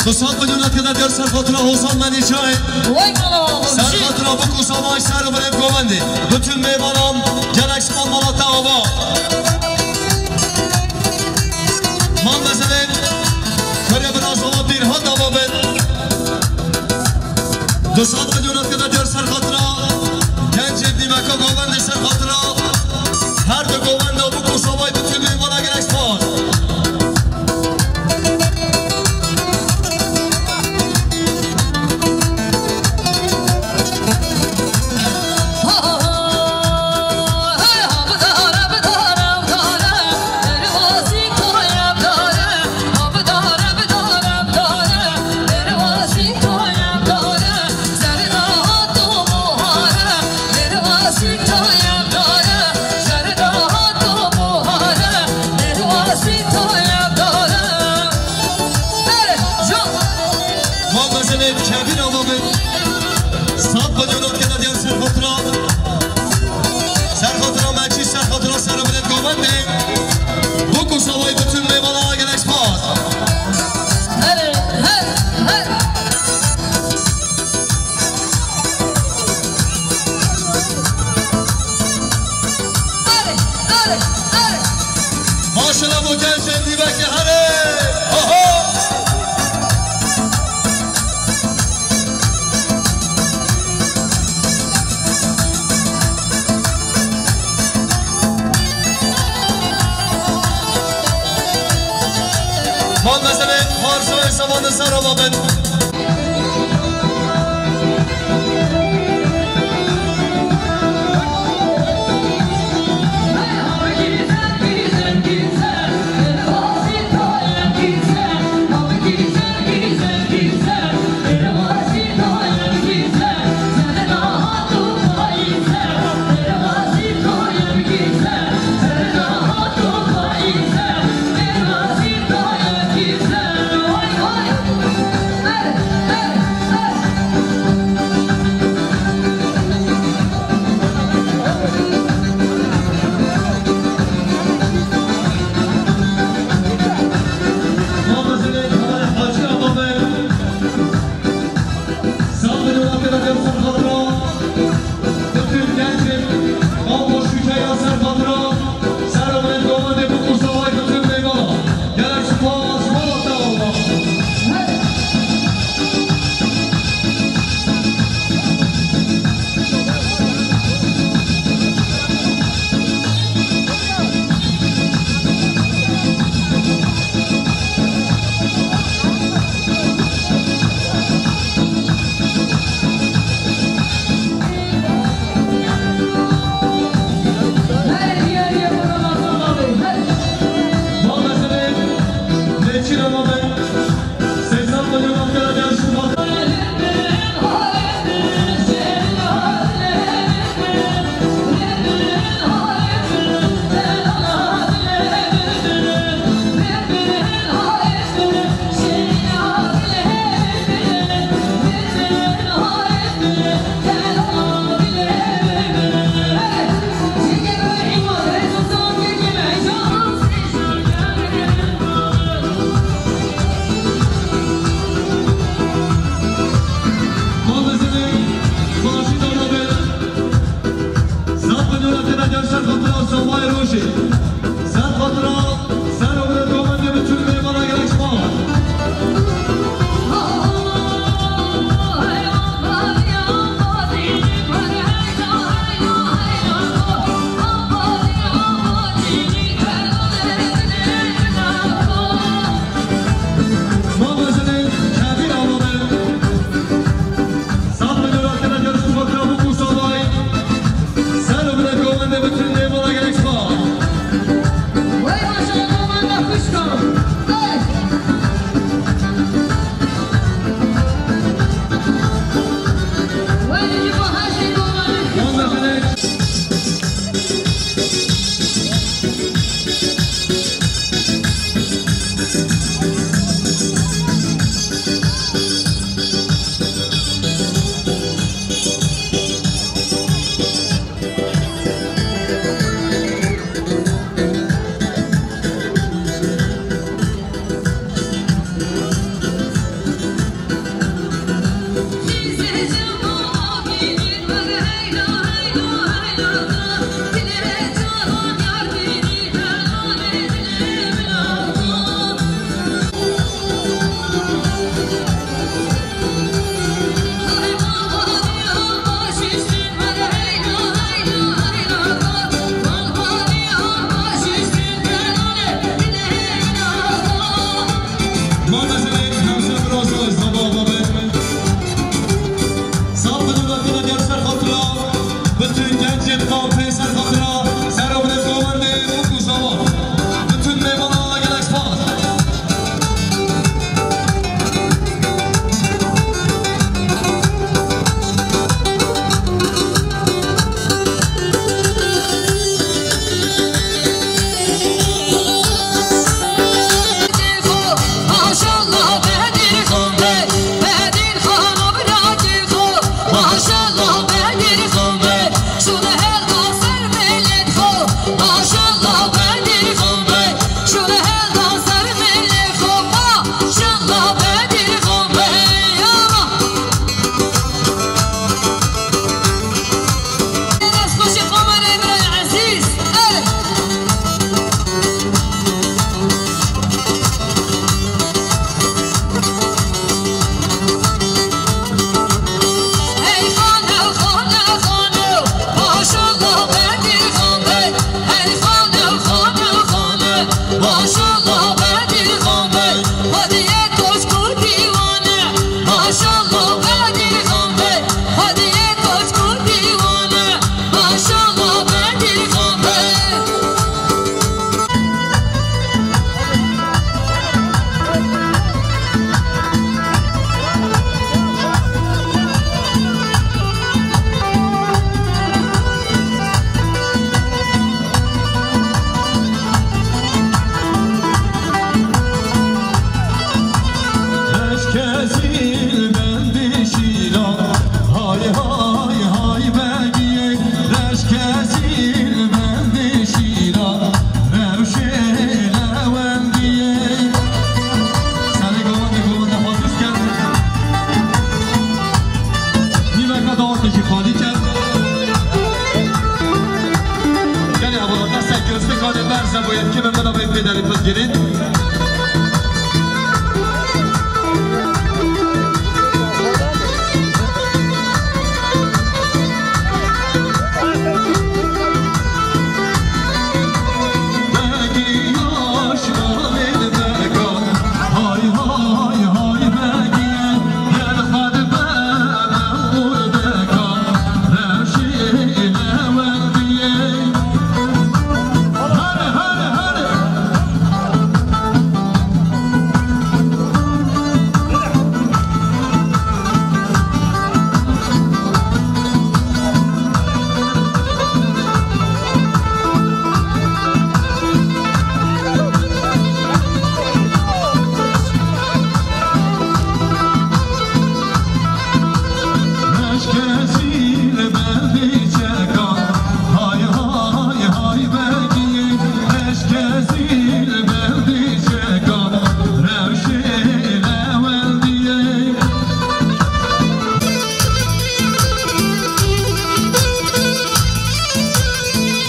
Tu sed milyonet kede der ser xatira Hozan Menîcayê. Vay mala, ser xatira Bûk û Savayî, ser û binê govendê. Bütün mêvanan gelek spas, mala te ava. Mal mezelê kurê bira zava pîr hat ava bin. Du sed milyonet kede der ser xatira gencê dîmeka govendê, ser xatira her du govenda Bûk û Savayî, bütün mêvana gelek spas. Mal mezelê kevîn ava bin. Sed milyonan keda diyan ser xatira. Ser xatira Mekî, ser xatira ser û binê govendê. Bûk û Savayî, bütün mêvana gelek spas. Hey, hey, hey. Maşallah, bu genç dîvekê here. Oho! Mal mezelê, parçayê samanı ser ava bin. Peki, xalî kir. Gelê hevala, destê Gözlük Hanê berze bo yetkê me, me navê pêderê xwe girîn.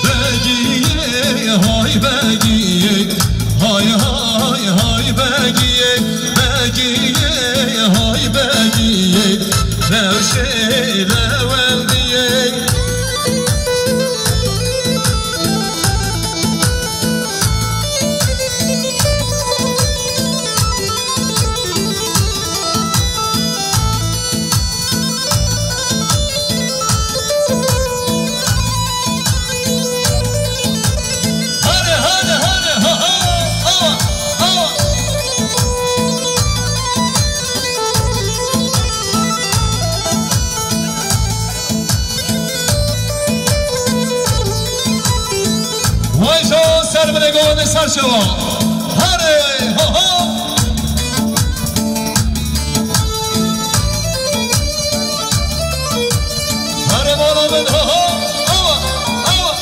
Begiyê, hay Begiyê, hay, hay, hay Begiyê, Begiyê, hay Begiyê, rewşê Lewendiyê. Hadi, hadi, hadi, ha, ha, ha, ha. Vay şo, ser bile govende ser şewa. Hadi, ha, ha. Hadi bala min, ha, ha. Awa, awa.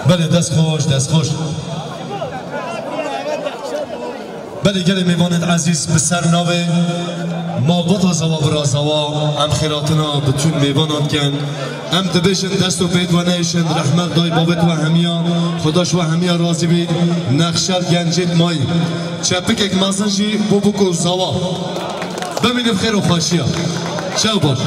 Belê, dest xweş, dest xweş. Belê, gelê mêvanên ezîz, bi ser navê malbata Zawa bira Zawa, em xêratina bi tûn mêvanan dikin. Em dibêjin dest û pêt we neyêşin, rehmet dayê bavê we hemiya, Xuda ji we hemiya razî bî, nexşel gencêt mayî. Çepikek mezin jî bo bûk û Zawa. Bimînin bi xêr û xweşiya. Şev baş.